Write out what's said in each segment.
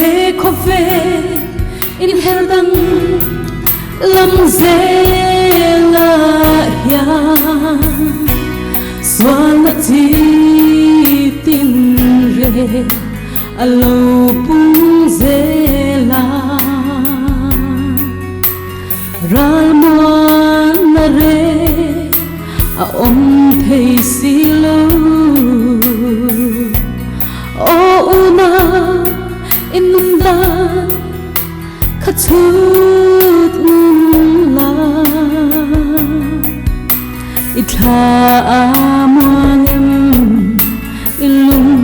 He khawvel inher dang lam zelah hian sualna chi tin reng a lo pung zel a. Ralmuanna reng a awm thei si lo. Aw una i nun dan kha chhut ngun la, i thla a muang em, i lung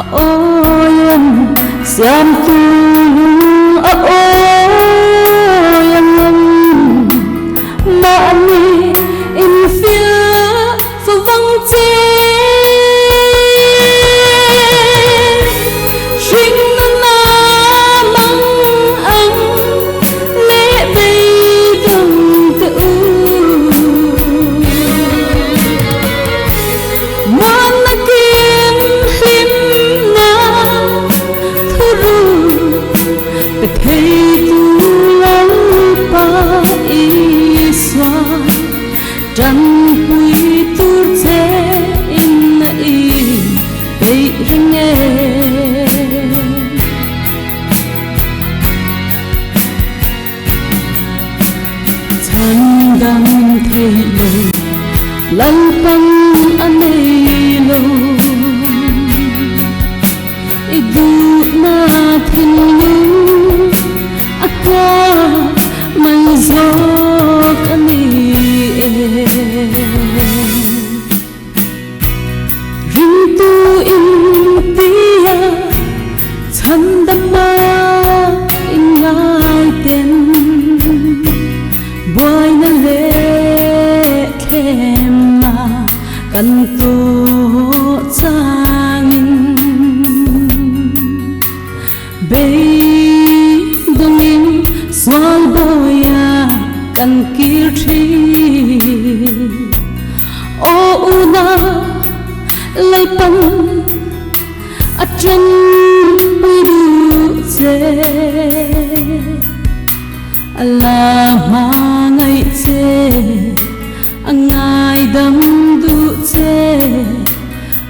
a awi em, siamtu lung a awi ang em, mahni infiah Favang che hring nuna mang ang leh beidawng te u. Muanna kim hlimna thuru pe theitu Lalpa Isua. Ṭanpui tur che in a i peih reng e. Chhandam theih lo Lalpan a nei lo. I duhna thinlung a hmuak mai zawk a ni e. Ringtu in tia chhandama in ngai ten buaina leh thlemna kan tawh changin beidawngin sual bawia kan kir thin. Aw una Lalpan a tanpui duh che, a la hmangaih che. A ngaidam duh che,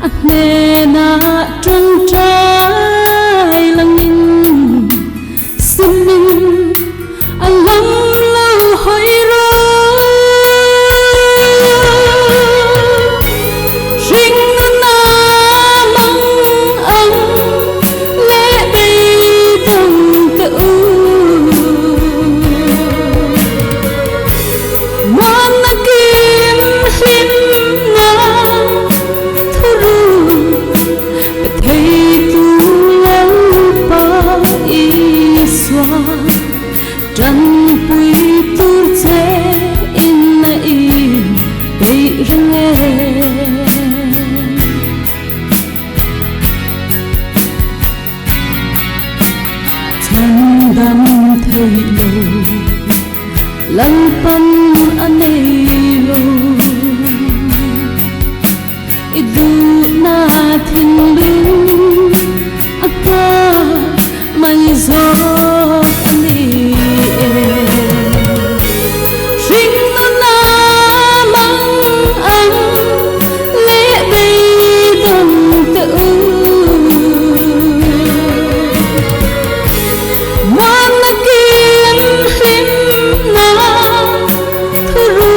a hnenah tawngtai langin simin a lam lo hawi rawh. Hringnuna mang ang leh beidawng te u. Muanna kim hlimna thuru pe theitu Lalpa Isua tanpui tur che in a i peih reng e. Chhandam theih lo Lalpan a nei lo. I duhna thinlung a nghak mai zawk a ni e. Hringnuna mang ang leh beidawng te u. Muanna kim hlimna thuru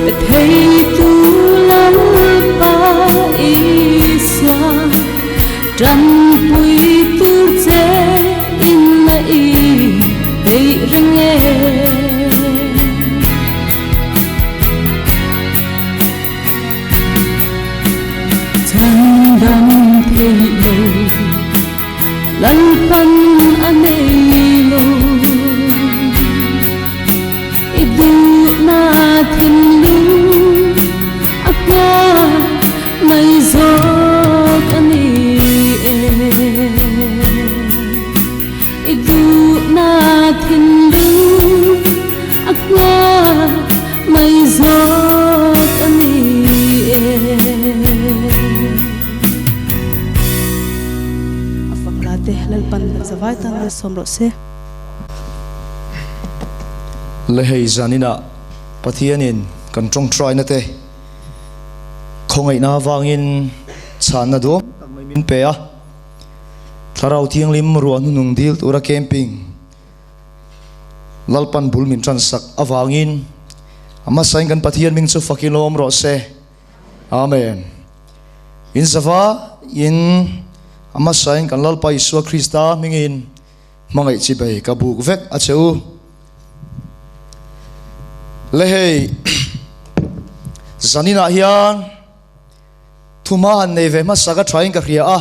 pe theitu Lalpa Isua tanpui tur che in a i peih reng e. Chhandam theih lo Lalpan a nei lo. I duhna thinlung a nghak mai zawk a ni e. I duhna thinlung a nghak mai zawk a ni e. A fak la te. Lalpan zavai tan malsawm rawh se. Le hei zaninah Pathianin kan tawngtaina te khawngaihna avangin chhanna duam tak mai min pe a, Thlarau Thianghlim ruah hnunung dil tura camping Lalpan bul min tansak avangin a hmasain kan Pathian hming chu fakin lo awm rawh se. Amen. In zava in a hmasain kan Lalpa Isua Krista hmingin hmangaih chi bei ka buk vek a che u. Le hei zaninah hian thuma han nei ve hmasa ka thain ka hria a.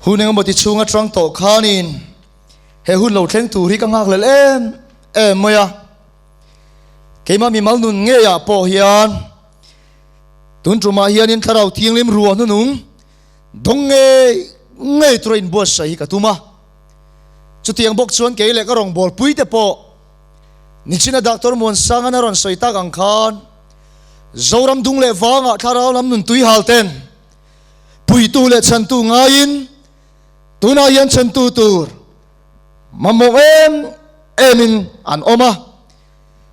Hun engemaw ti chhung atang tawh khanin he hun lo thleng tur hi ka nghak lel em em mai a. Keimah mimal nun ngeiah pawh hian tun tumah hianin Thlarau Thianghlim ruah hnunung dawng ngei ngei tura inbuatsaih hi ka tum a. Chutiang bawk chuan kei leh ka rawngbawlpui te pawh nichina Doctor Muansangan a rawn sawi tak ang khan Zoram dung leh vangah Thlarau lam nun tui hal ten puitu leh chhantu ngaiin tunah hian chhantu tur mamawh em emin an awm a.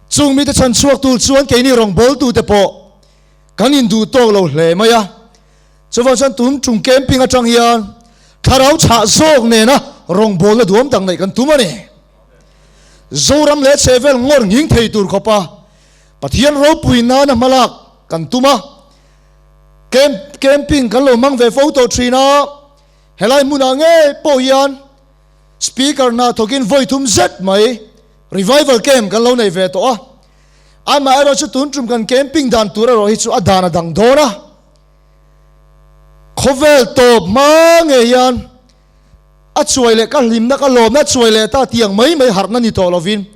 Chung mite chhan chhuak tur chuan keini rawngbawltu te pawh kan induh tawk lo hle mai a. Chuvang chuan tun tum camping atang hian thlarau chhah zawk nena rawngbawlna duam tak neih kan tum a ni. Zoram leh chhehvel ngawr nghing thei tur khawpa Pathian ropui nana hmalak kan tum a. Camp camping kan lo hmang ve fo tawh thin a, helai hmunah ngei pawh hian Speaker hna thawkin vawi thum zet mai Revival Camp kan lo nei ve tawh a, amaherawh chu tun tum kan camping dan tur erawh hi chu a dan a dang dawn a, khawvel tawp hma ngei hian a chuai leh ka hlimna ka lawmna chuai leh ta tiang mai mai harhna ni tawh lovin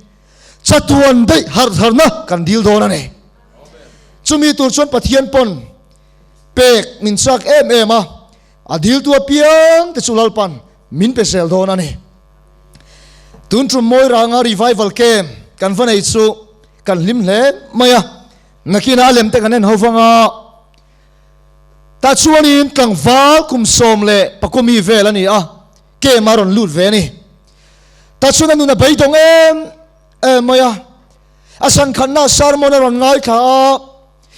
chatuan daih harh tharna kan dil dawn a ni. Chumi tur chuan Pathian pawn pek min chak em em a, a diltu apiang te chu Lalpan min pe zel dawn a ni. Tun tum mawi ranga revival camp kan va nei chu kan hlim hle mai a, nakinah a lem te kan en ho vang a, tah chuanin tlangval kum 11 mi vel a ni a, camp a rawn lut ve a ni. Tah chuan a nun a beidawng em em mai a, a sankhanna sermon a rawn ngaithla a,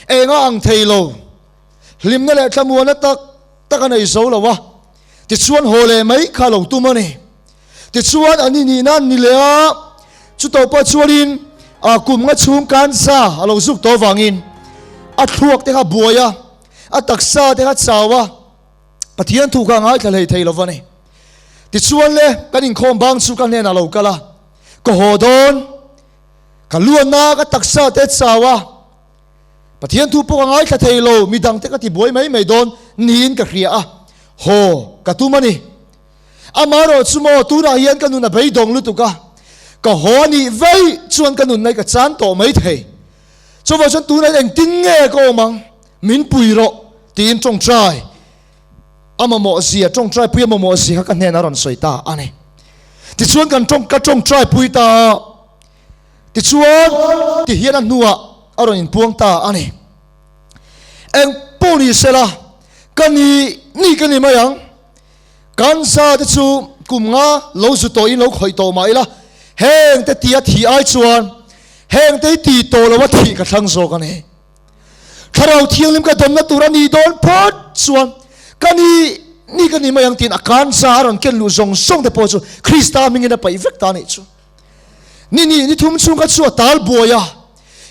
enga ang thei lo, hlimna leh thlamuana tak tak a nei zo lo a, tichuan haw leh mai kha lo tum a ni. Tichuan an inihna an ni leh a, chutawh pawh chuanin a kum nga chhung cancer a lo zuk tawh avangin a thluak te kha buai a, a taksa te kha chau a, Pathian thu kha ngaithla hlei thei lo va ni. Tichuan le kan inkhawm bang chu ka hnenah lo kal a, ka haw dawn, ka luanna ka taksa te chau a, Pathian thu pawh ka ngaithla thei lo, midang te ka ti buai mai mai dawn niin ka hria a, haw ka tum a ni. Amaherawh chu maw, tunah hian ka nun a beidawng lutuk a, ka haw a nih vei chuan ka nunna hi ka chan tawh mai thei. Chuvang chuan tunah hian engtin nge ka awm ang, min pui rawh tiin tawngtai a mamawh zia, tawngtai pui a mamawh zia kha ka hnenah a rawn sawi ta a ni. Tichuan kan tawng ka tawngtai pui ta a. Tichuan, tihian a hnuah a rawn inpuang ta a ni. Eng pawh ni sela, ka ni ni ka ni mai ang. Kansa te chu kum nga lo zu tawhin lo khawih tawh mah ila, heng te tia thih ai chuan heng te hi ti tawh lo a thih ka thlang zawk a ni. Thlarau Thianghlim ka dawmna tur a nih dawn phawt chuan ka ni ni ka ni mai ang tiin a kansa a rawn ken luh zawng zawng te pawh chu Krista hmingin a paih vek ta a nih chu. Ni nih ni thum chhung kha chu a tal buai a,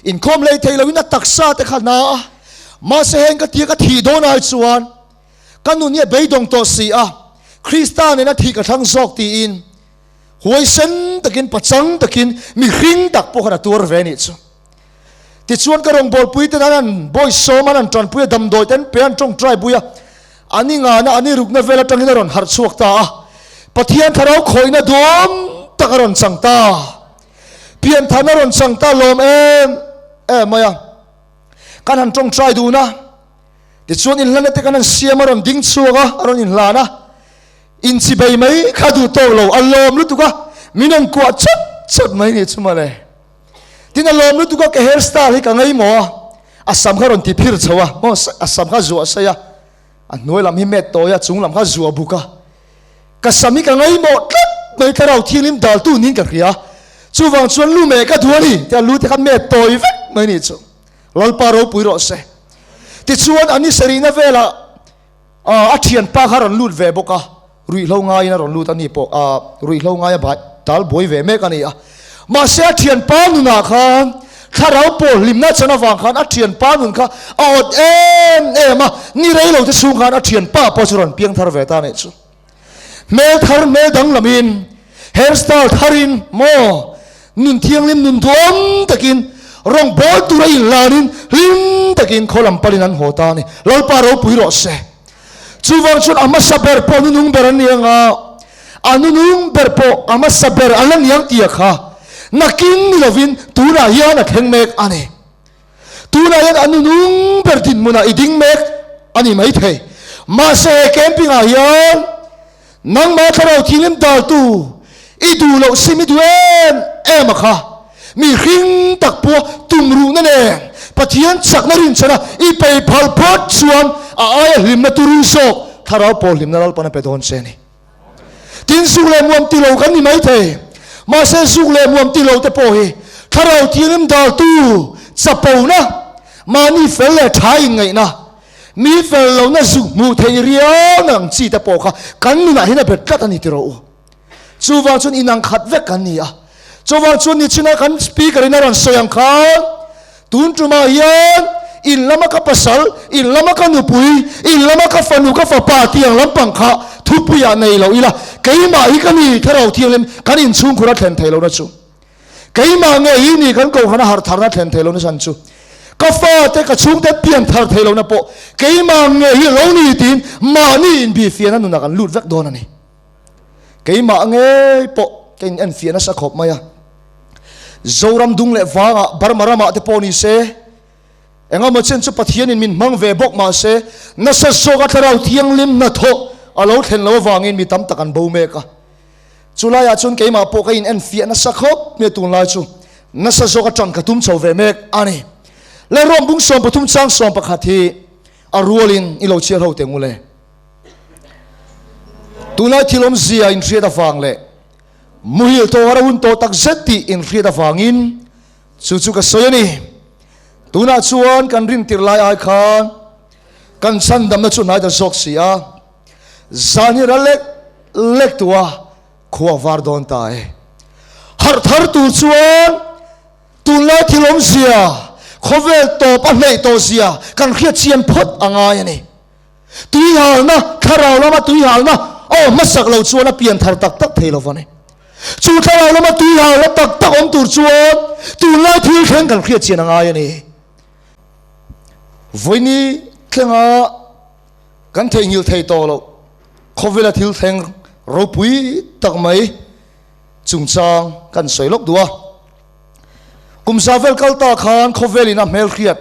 inkhawm hlei thei loin a taksa te kha na a, mahse heng ka tia ka thih dawn ai chuan ka nun hi a beidawng tawh si a, Krista nena thih ka thlang zawk tiin huaisen takin pachang takin mihring tak pawh khan a tuar ve nih chu. Tichuan ka rawngbawlpui ten an an bawi sawm an an tanpui a, damdawi ten pe an tawngtai bui a, an i ngana an i rukna vel atangin a rawn harh chhuak ta a, Pathian thlarau khawihna duam tak a rawn chang ta, piantharna a rawn chang ta lawm em em mai a, kan han tawngtai dun a, tichuan inhlanna te kan han siam a rawn ding chhuak a, a rawn inhlan a, inchibei mai kha duh tawk lo, a lawm lutuk a, min rawn kuah chat chat mai ni chu mawle. Tin a lawm lutuk a ka hair style hi ka ngaimawh a, a sam kha rawn ti phir chho a, maw a sam kha zuah sei a, a hnuai lam hi met tawi a, chung lam kha zuah buk a. Ka sam hi ka ngaimawh tlat mai Thlarau Thianghlim daltu niin ka hria. Chuvang chuan lu meh ka duh a ni tia lu te kha met tawi vek mai ni chu. Lalpa ropui rawh se. Tichuan a ni sarihna velah a thianpa kha a rawn lut ve bawk a, ruihhlo ngaiin a rawn lut a ni pawh ruihhlo ngaia bai tal buai ve mek a ni a. Mahse a thianpa nunah khan thlarau pawl hlimna chan avang khan a thianpa nun kha a awt em em a, ni rei lo te chhung khan a thianpa pawh chu rawn piang thar ve ta a nih chu. Hmel thar hmel danglamin, hair style tharin maw nun thianghlim nun duam takin rawngbawl tura inhlanin hlim takin khaw lam palin an haw ta a ni. Lalpa ropui rawh se. Chuvang chuan a hmasa ber pawh nunung ber an ni anga, a nunung ber pawh a hmasa ber an la niang tia kha nakin ni lovin tunah hian a thleng mek a ni. Tunah hian a nunung ber dinhmunah i ding mek a ni maithei. Mahse he camping ah hian nangmah thlarau thianghlim daltu i duh loh sim i duh em em a kha. Mi hring tak pawh tumruhna nen Pathian chakna rinchhana i pei phal phawt chuan a aia hlimna turu zawk thlarau pawl hlimna Lalpan a pe dawn che a ni. Tin, zuk leh muam ti lo kan ni maithei. Mahse, zuk leh muam ti lo te pawh hi Thlarau Thianghlim daltu chapona, mahni fel leh tha inngaihna, mi fel lohna zuk hmuh theih riau na ang chi te pawh kha kan nunah hian a bet tlat a ni tiraw u. Chuvang chuan inang khat vek kan ni a. Chuvang chuan nichina kan speaker in a rawn sawi ang khan, Tun tumah hian in lama ka pasal, in lama ka nupui, in lama ka fanu ka fapa tih ang lampang kha thupuiah nei lo ila, keimah hi ka ni Thlarau Thianghlim kan inchhungkhur a thlen thei lohna chu. Keimah nge hi ni kan kohhran a harh tharna thlen thei lohna chan chu. Ka fate ka chhungte pian thar thei lohna pawh keimah nge hi lo ni tiin mahni inbihfiahna nunah kan lut vek dawn a ni. Keimah ngei pawh ka in enfiah nasa khawp mai a. Zoram dung leh vangah Burma ramah te pawh ni se, engemaw chen chu Pathianin min hmang ve bawk mah se, nasa zawka Thlarau Thianghlim hnathawh a lo thlen loh avangin mi tam tak an bo mek a. Chulaiah chuan keimah pawh ka in enfiah nasa khawp mai a tunlai chu nasa zawka ṭan ka tum chho ve mek a ni. Lalruam bung 13 chang 11 hi a rualin i lo chhiar ho teh ngule. Tunlai thil awmzia inhriat avang leh muhil tawh a hun tawh tak zet tih inhriat avangin chu chu ka sawi a ni. Tunah chuan kan rintir lai ai khan kan chhandamna chu hnai ta zawk si a, zan hi ral lek lek tua khua var dawn ta e. Harh thar tur chuan tunlai thil awmzia, khawvel tawp a hneih tawh zia kan hriat chian phawt a ngai a ni. Tuihalna, thlarau lama tuihalna aw hmasak lo chuan a pian thar tak tak thei lo va ni. Chu thlarau lama tuihalna tak tak awm tur chuan tunlai thil thleng kan hriat chian a ngai a ni. Vawiini thlenga kan theihnghilh thei tawh loh khawvela thil thleng ropui tak mai chungchang kan sawi lawk duh a. Kum za vel kal ta khan khawvelin a hmelhriat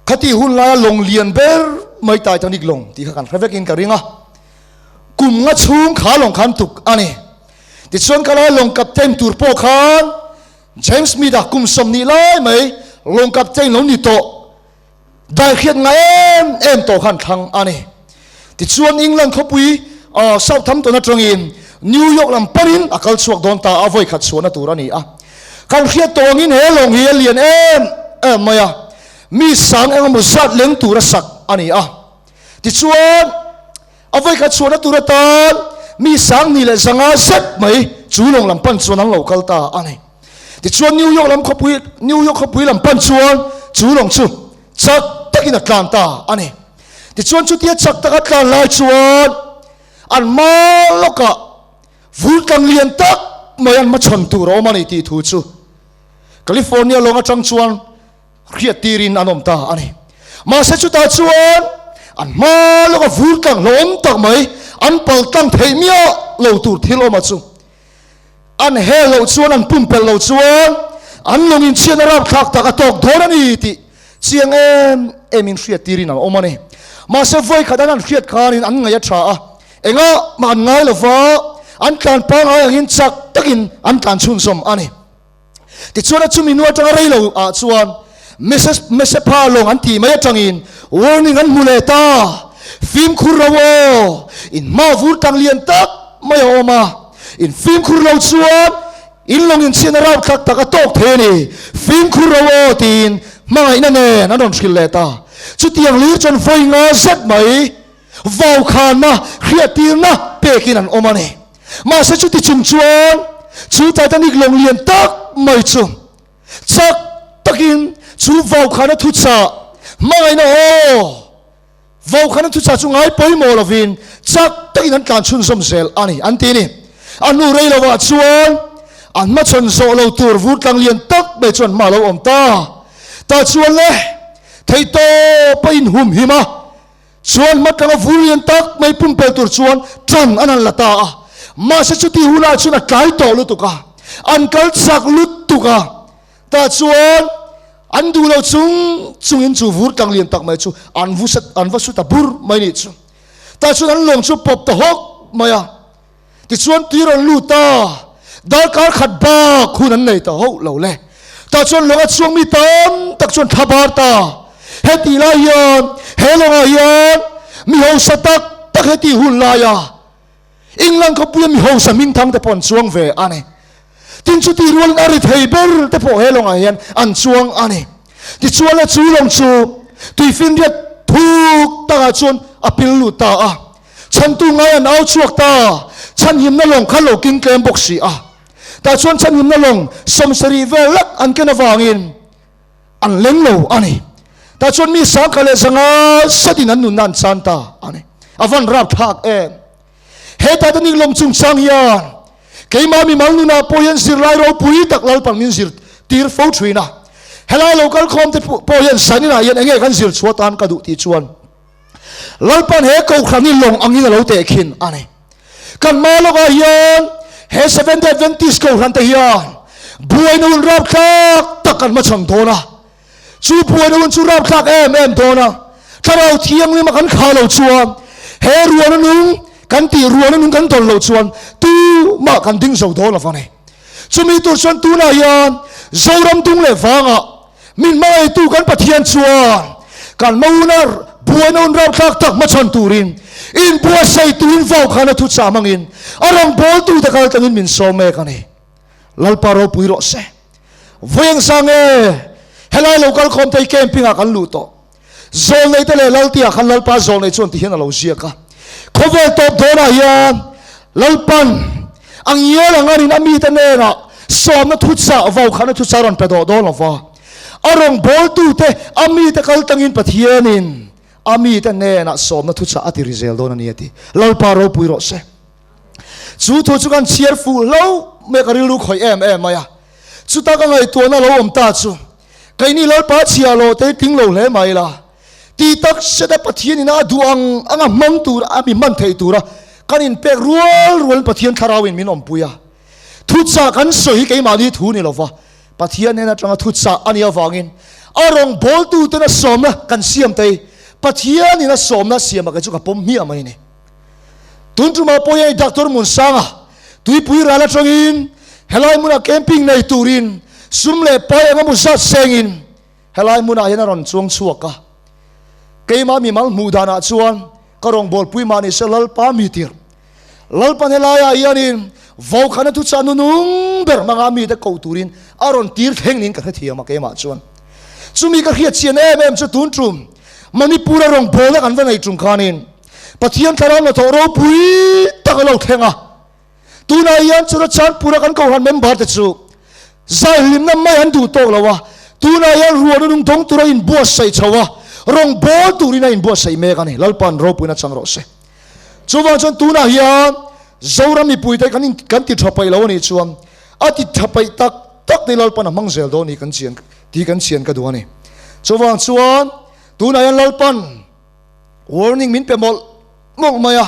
Khati hun laia lawng lian ber mai Titanic lawng tih kha kan hre vekin ka ring a. Kum nga chhung kha lawng khan tuk a ni. Tichuan ka lai lawng captain tur pawh khan James Smith-a kum 20 lai mai lawng captain lo ni tawh daihriat ngai em em tawh khan thlang a ni. Tichuan England khawpui Southampton atangin New York lam panin a kal chhuak dawn ta a, vawi khat chhuahna tur a ni a. Kan hriat tawh angin he lawng hi a lian em em mai a, mi sang engemaw zat leng tura sak a ni a. Tichuan a vawi khat chhuahna tur atan mi sang hnih leh zanga zet mai chu lawng lam pan chuan an lo kal ta a ni. Tichuan New York lam khawpui, New York khawpui lam pan chuan chu lawng chu chak takin a tlan ta a ni. Tichuan chutia chak taka tlan lai chuan an hma lawkah vultlang lian tak mai an hmachhawn tur a awm a ni tih thu chu California lawng atang chuan hriat tirin an awm ta a ni. Mahse chutah chuan an hma lawka vultlang hlawm tak mai an paltlang theih miah lo tur thil awm a chu an hel loh chuan an pumpelh loh chuan an lung inchhiatna rapthlak tak a tawk dawn a ni tih chiang em em in hriat tirin an awm a ni. Mahse vawi khat an han hriat khanin an ngaih a tha a, engah mah an ngai lova an tlan pangngai angin chak takin an tlan chhunzawm a ni. Tichuan a chumi nu atanga rei lo ah chuan Mrs Mesepha lawng an tih mai atangin warning an hmu leh ta. Fimkhur ro aw, in hma vur tang lian tak mai a awm a, in fimkhur lo chuan in lawng inchhiatna rauhthlak tak a tawk thei a ni, fimkhur ro aw tiin hmangaihna nen an rawn hrilh leh ta. Chutiang lir chuan vawi nga zet mai vaukhanna hriattirna pekin an awm a ni. Mahse chuti chung chuan chu Titanic lawng lian tak mai chu Chak takin chu vaukhana thuchah hmangaihna aw vaukhana thuchah chu ngai pawimawh lovin chak takin an tlan chhunzawm zel a ni an ti a ni. A hnu rei lovah chuan an hmachhawn zawh lo tur vur tlang lian tak mai chuan hma a lo awm ta. Tah chuan le theihtawp a inhumhim a. Chuan hmatlanga vur lian tak mai pumpel tur chuan tan an han la ta a, mahse chuti hunah chuan a tlai tawh lutuk a, an kal chak lutuk a, tah chuan an duh lo chung chungin chu vur tlang lian tak mai chu an vu an va su ta bur mai nih chu. Tah chuan an lawng chu pawp ta hawk mai a, tichuan tui rawn lut ta, darkar khat bak hun an nei ta hauh lo le. Tah chuan lawnga chuang mi tam tak chuan thla bar ta. Heti lai hian he lawngah hian mi hausa tak tak heti hun laia England khawpuia mi hausa hmingthang te pawh an chuang ve a ni. Tin chuti rualin a ri thei ber te pawh he lawngah hian an chuang a ni. Tichuan le chu lawng chu tuifinriat thuk takah chuan a pil lut ta a. Chhantu ngai an au chhuak ta, chhanhimna lawng kha lo king tlem bawk si a. Tah chuan chhanhimna lawng sawmsarih vel lak an ken avangin an leng lo a ni. Tah chuan mi sangkhat leh zanga zetin an nunna an chan ta a ni. A van rapthlak em! He Titanic lawng chungchang hian keimah mimal nunah pawh hian zirlai ropui tak Lalpan min zirtir fo thin a. Helai lo kalkhawm te pawh hian zaninah hian enge kan zir chhuah tan ka duh tih chuan Lalpan he kohhran hi lawng angin a lo teh khin a ni. Kan hma lawkah hian he Seventh Day Adventist kohhran te hian buaina hun rapthlak tak kan hmachhawn dawn a. Chu buaina hun chu rapthlak em em dawn a. Thlarau Thianghlima kan khah loh chuan he ruana nung kan tih ruana nung kan dawn loh chuan tumah kan ding zo dawn lo va ni. Chumi tur chuan tunah hian Zoram dung leh vangah Min hmangaitu kan Pathian chuan kan hmauna buaina hun rapthlak tak hmachhawn turin inbuatsaih turin vau khan a thuchah hmangin a rawngbawltute kal tlangin min sawm mek a ni. Lalpa ropui rawh se. Vawieng sang e, helai lo kal khawm te hi camping ah kan luh tawh. Zawlnei te leh Laltia khan Lalpa zawlnei chuan ti hian a lo ziak a. Khawvel tawp dawnah hian Lalpan a ngial ang anin a mite hnenah sawmna thuchah vaukhana thuchah rawn pe dawh dawn lo va. A rawngbawltute a mite kal tangin Pathianin a mite hnenah sawmna thuchah a ti ri zel dawn a ni a ti. Lalpa ropui rawh se. Chu thu chu kan chhiar fuh hlauh mai a, ka rilru khawih em em mai a. Chuta ka ngaihtuahna lo awm ta chu Keini Lalpa chhia lo te tling lo hle mai la, ti tak set a Pathian ina a duh ang anga hmang tur a mi hman theih tura kan inpek rual rualin Pathian thlarau in min awmpui a. Thuchah kan sawi hi keimahni thu ni lova, Pathian hnen atanga thuchah a nih avangin a rawngbawltu ten a sawmna kan siam te hi Pathian in a sawmna siamah kei chu ka pawm hmiah mai a ni. Tun tumah pawh hian Doctor Munsanga tuipui ral atangin helai hmunah camping nei turin sum leh pai eng emaw zat sengin helai hmunah hian a rawn chuang chhuak a. Keimah mimal hmuh danah chuan ka rawngbawlpui mah nise Lalpa mi tir. Lalpan helaiah hianin vaukhana thuchah nunung ber hmanga mite koh turin a rawn tir thleng niin ka hrethiam a keimah chuan. Chumi ka hriat chian em em chu tun tum Manipur-a rawngbawlna kan va nei tum khanin Pathian thlarau hnathawh ropui tak a lo thleng a. Tunah hian Churachandpur-a kan Kohhran member te chu zaihlimna mai an duh tawk lo a, tunah hian ruahna nung dawng tura inbuatsaih chho a, rawngbâwl turin a inbuatsaih mek a ni. Lalpa'n ropuina chang rawh se. Chuvang chuan tunah hian Zoram mipuite kan in kan ti tha paih lo a nih chuan a ti tha paih tak tak te Lalpa'n a hmang zel dawn ni kan chian tih kan chian ka duh a ni. Chuvang chuan tunah hian Lalpa'n Warning min pe mawlh mawlh mai a,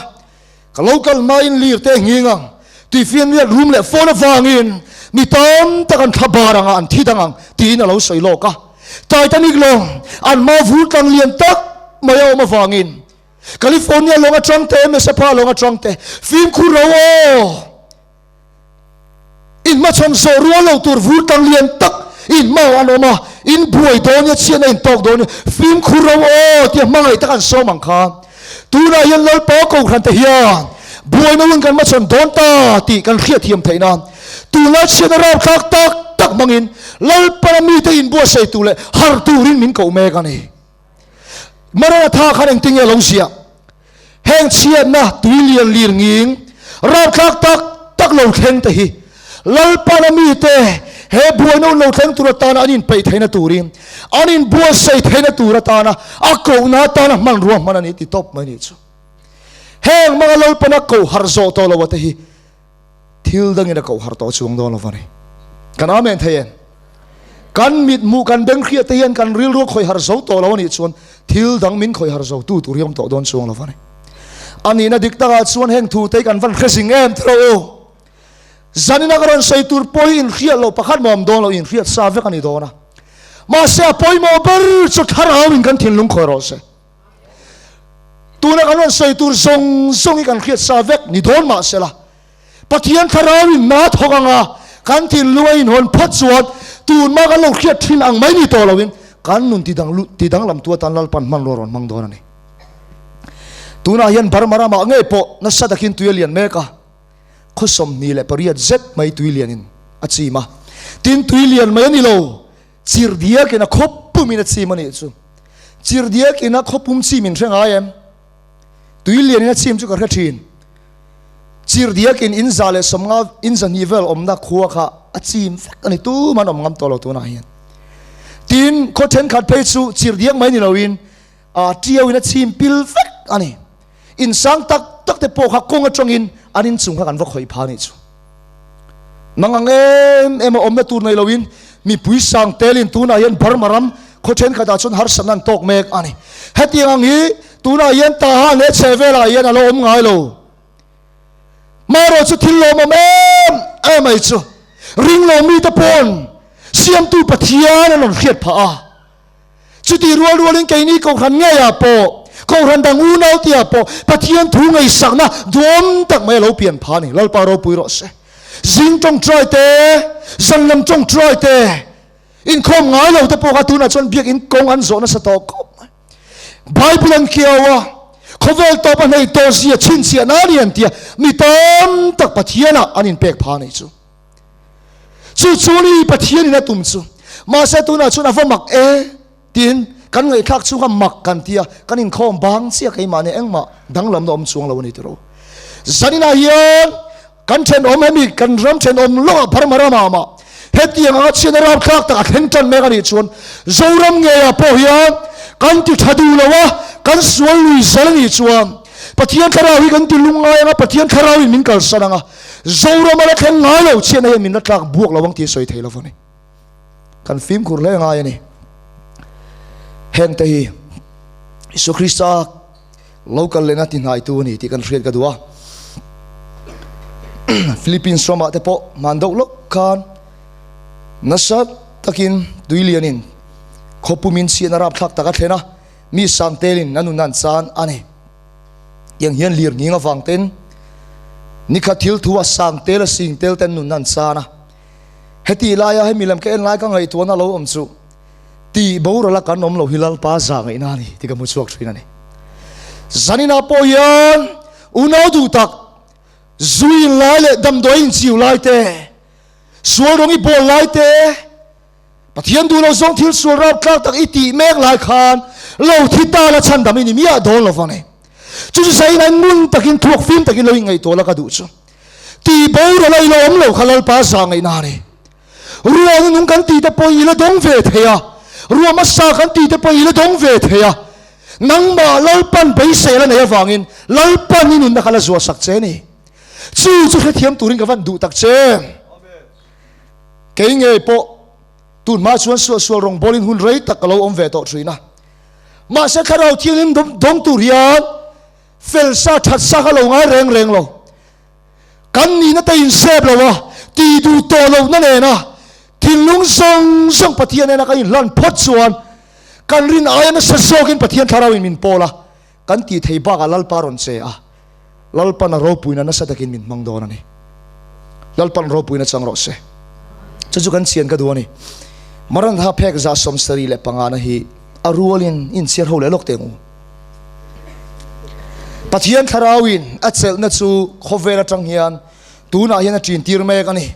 ka lo kal hmain lir te nghing ang, tuifianriat rum leh phone avangin mi tam tak an thla bar ang a, an thi dang ang tiin a lo sawi lawk a. Titanic lawng an hma vur tlang lian tak mai a awm avangin California lawng atang te, Mesapha lawng atang te fimkhur ro aw! In hmachhawn zawh rual lo tur vur tang lian tak in hma an awm a, in buai dawn nia, chhiatna in tawk dawn nia, fimkhur ro aw tia hmangaih tak an sawm ang kha. Tunah hian Lalpa Kohhran te hian buaina hun kan hmachhawn dawn ta tih kan hriatthiam theih nan tunlai chhiatna rapthlak tak tak hmangin Lalpana mite inbuatsaih tur leh harh turin min koh mek a ni. Maranatha khan engtin nge a lo ziah? Heng chhiatna tui lian lir nging rapthlak tak tak lo thleng te hi Lalpana mite he buaina hun lo thleng tur atana an inpeih theihna turin, an inbuatsaih theihna tur atana a kohna atana hmanrua hman a ni ti tawp mai ni chu. Heng hmanga Lalpana koh harh zawh tawh lo ate hi thil dangin a koh harh tawh chuang dawn lo va ni. Kan Amen thei em? Kan mit hmuh kan beng hriat te hian kan rilru a khawih harh zo tawh lo a nih chuan thil dang min khawih harh zo tu tur hi awm tawh dawn chuang lo va ni. A nihna dik takah chuan heng thu te hi kan van hre zing em tiraw u? Zanina ka rawn sawi tur pawh hi inhriat loh pakhat mah awm dawn lo, inhriat sa vek a ni dawn a. Mahse a pawimawh ber chu thlarau in kan thinlung khawi rawh se. Tuna kan rawn sawi tur zawng zawng hi kan hriat sa vek ni dawn mah sela, Pathian thlarau in na thawk anga kan thinlung a inhawn phawt chuan tun mah kan lo hriat thin ang mai ni tawh loin kan nun ti danglam tu atan Lalpan hmanrua rawn hmang dawn a ni. Tunah hian Burma ramah ngei pawh nasa takin tui a lian mek a. Khaw 28 zet mai tui lianin a chim a, tin tui lian mai a ni lo, chirhdiakin a khaw pumin a chim a nih chu. Chirhdiakin a khaw pum chim in hre ngai em? Tui lianin a chim chu ka hre thin. Chirhdiakin in 150, in 200 vel awmna khua kha a chim vek a ni, tuman awm ngam tawh lo tunah hian. Tin, khaw thenkhat phei chu chirhdiak mai ni loin a tiauin a chim pil vek a ni. Insang tak tak te pawh kha kawng atangin an inchung kha kan va khawih pha nih chu. Nang ang em em a awmna tur nei loin mipui sang telin tunah hian Burma ram khaw thenkhatah chuan harsatna an tawk mek a ni. Hetiang ang hi tunah hian Tahan leh chhehvelah hian a lo awm ngai lo. Marawh chu thil lawmawm em em mai chu ringlo mite pawn Siamtu Pathian an rawn hriat phah a. Chuti rual rualin keini Kohhran ngeiah pawh, Kohhran dang unau tiah pawh Pathian thu ngaihsakna duhawm tak mai a lo pian phah a ni. Lalpa ropui rawh se. Zing tawngtai te, zan lam tawngtai te, inkhawm ngai lo te pawh kha tunah chuan biakinn kawng an zawh nasa tawh khawp mai. Bible an kiau a, khawvel tawp a hneih tawh zia chhinchhiah nan i an tia, mi tam tak Pathianah an inpek phah a nih chu. Chu chu ni Pathianin a tum chu. Mahse tunah chuan a va mak e tiin kan ngaihthlak chhunga mak kan ti a, kan inkhawm bang chiah keimahni engmah danglamna awm chuang lo a ni tiro. Zaninah hian kan thenawm hemi kan ram thenawm lawkah Burma ramah mah hetiang anga chhiatna rapthlak tak a thleng tan mek a nih chuan Zoram ngeiah pawh hian kan ti tha duh lo a, kan sual lui zel a nih chuan Pathian thlarau hi kan ti lungngai anga Pathian thlarauin min kalsan anga Zoram a la thleng ngai lo chhiatna hian min la tlak buak lo ang tih a sawi thei lo a ni. Kan fimkhur hle ngai a ni. Heng te hi Isua Krista lo kal lehna ti hnaitu a ni tih kan hriat ka duh a. Philippines ramah te pawh hman deuh lawk khan nasa takin tui lianin khawpumin chhiatna rapthlak tak a thlen a, mi sang telin a nun an chan a ni. Tiang hian lir nghing avang ten nikhat thil thu a sang tel a sing tel ten nun an chan a. Heti laia hemi lam ka en lai ka ngaihtuahna lo awm chu tih boral a kan awm lo hi Lalpa za ngaihna a ni tih ka hmu chhuak thin a ni. Zanina pawh hian unau duh tak zui in lai leh damdawi in chiu lai te, sual rawng i bawl lai te, Pathian duh lo zawng thil sual rap tlak tak i tih mek lai khan lo thi ta la chhandam i ni miah dawn lo vang e. Chu chu sain an ngun takin thuak fim takin lo inngaihtuah la ka duh chu. Tih boral a i la awm lo kha Lalpa za ngaihna a ni. Ruahna nung kan tih te pawh i la dawng ve thei a, ruah hmasa kan tih te pawh i la dawng ve thei a. Nangmah Lalpan beisei la nei avangin Lalpan i nunna kha la zuah sak che a ni. Chu chu hrethiam turin ka van duh tak che. Kei ngei pawh tun hma chuan suahsual rawngbawlin hun rei tak ka lo awm ve tawh thin a. Mahse Thlarau Thianghlim dawng tur hian fel sa that sa kha lo ngai reng reng lo. Kan nihna te inzep lo a, tih duh tawh lohna nena thinlung zawng zawng Pathian nena kan inhlan phawt chuan kan rin aia nasa zawkin Pathian Thlarauin min pawl a, kan tih thei bakah Lalpa rawn che a, Lalpan a ropuina nasa takin min hmang dawn a ni. Lalpan ropuina chang rawh se. Chu chu kan chian ka duh a ni. Maranatha phek 75 na hi a rualin inchhiar ho leh lawk teh ang u. Pathian Thlarauin a chelhna chu khawvel atang hian tunah hian a ṭintir mek a ni.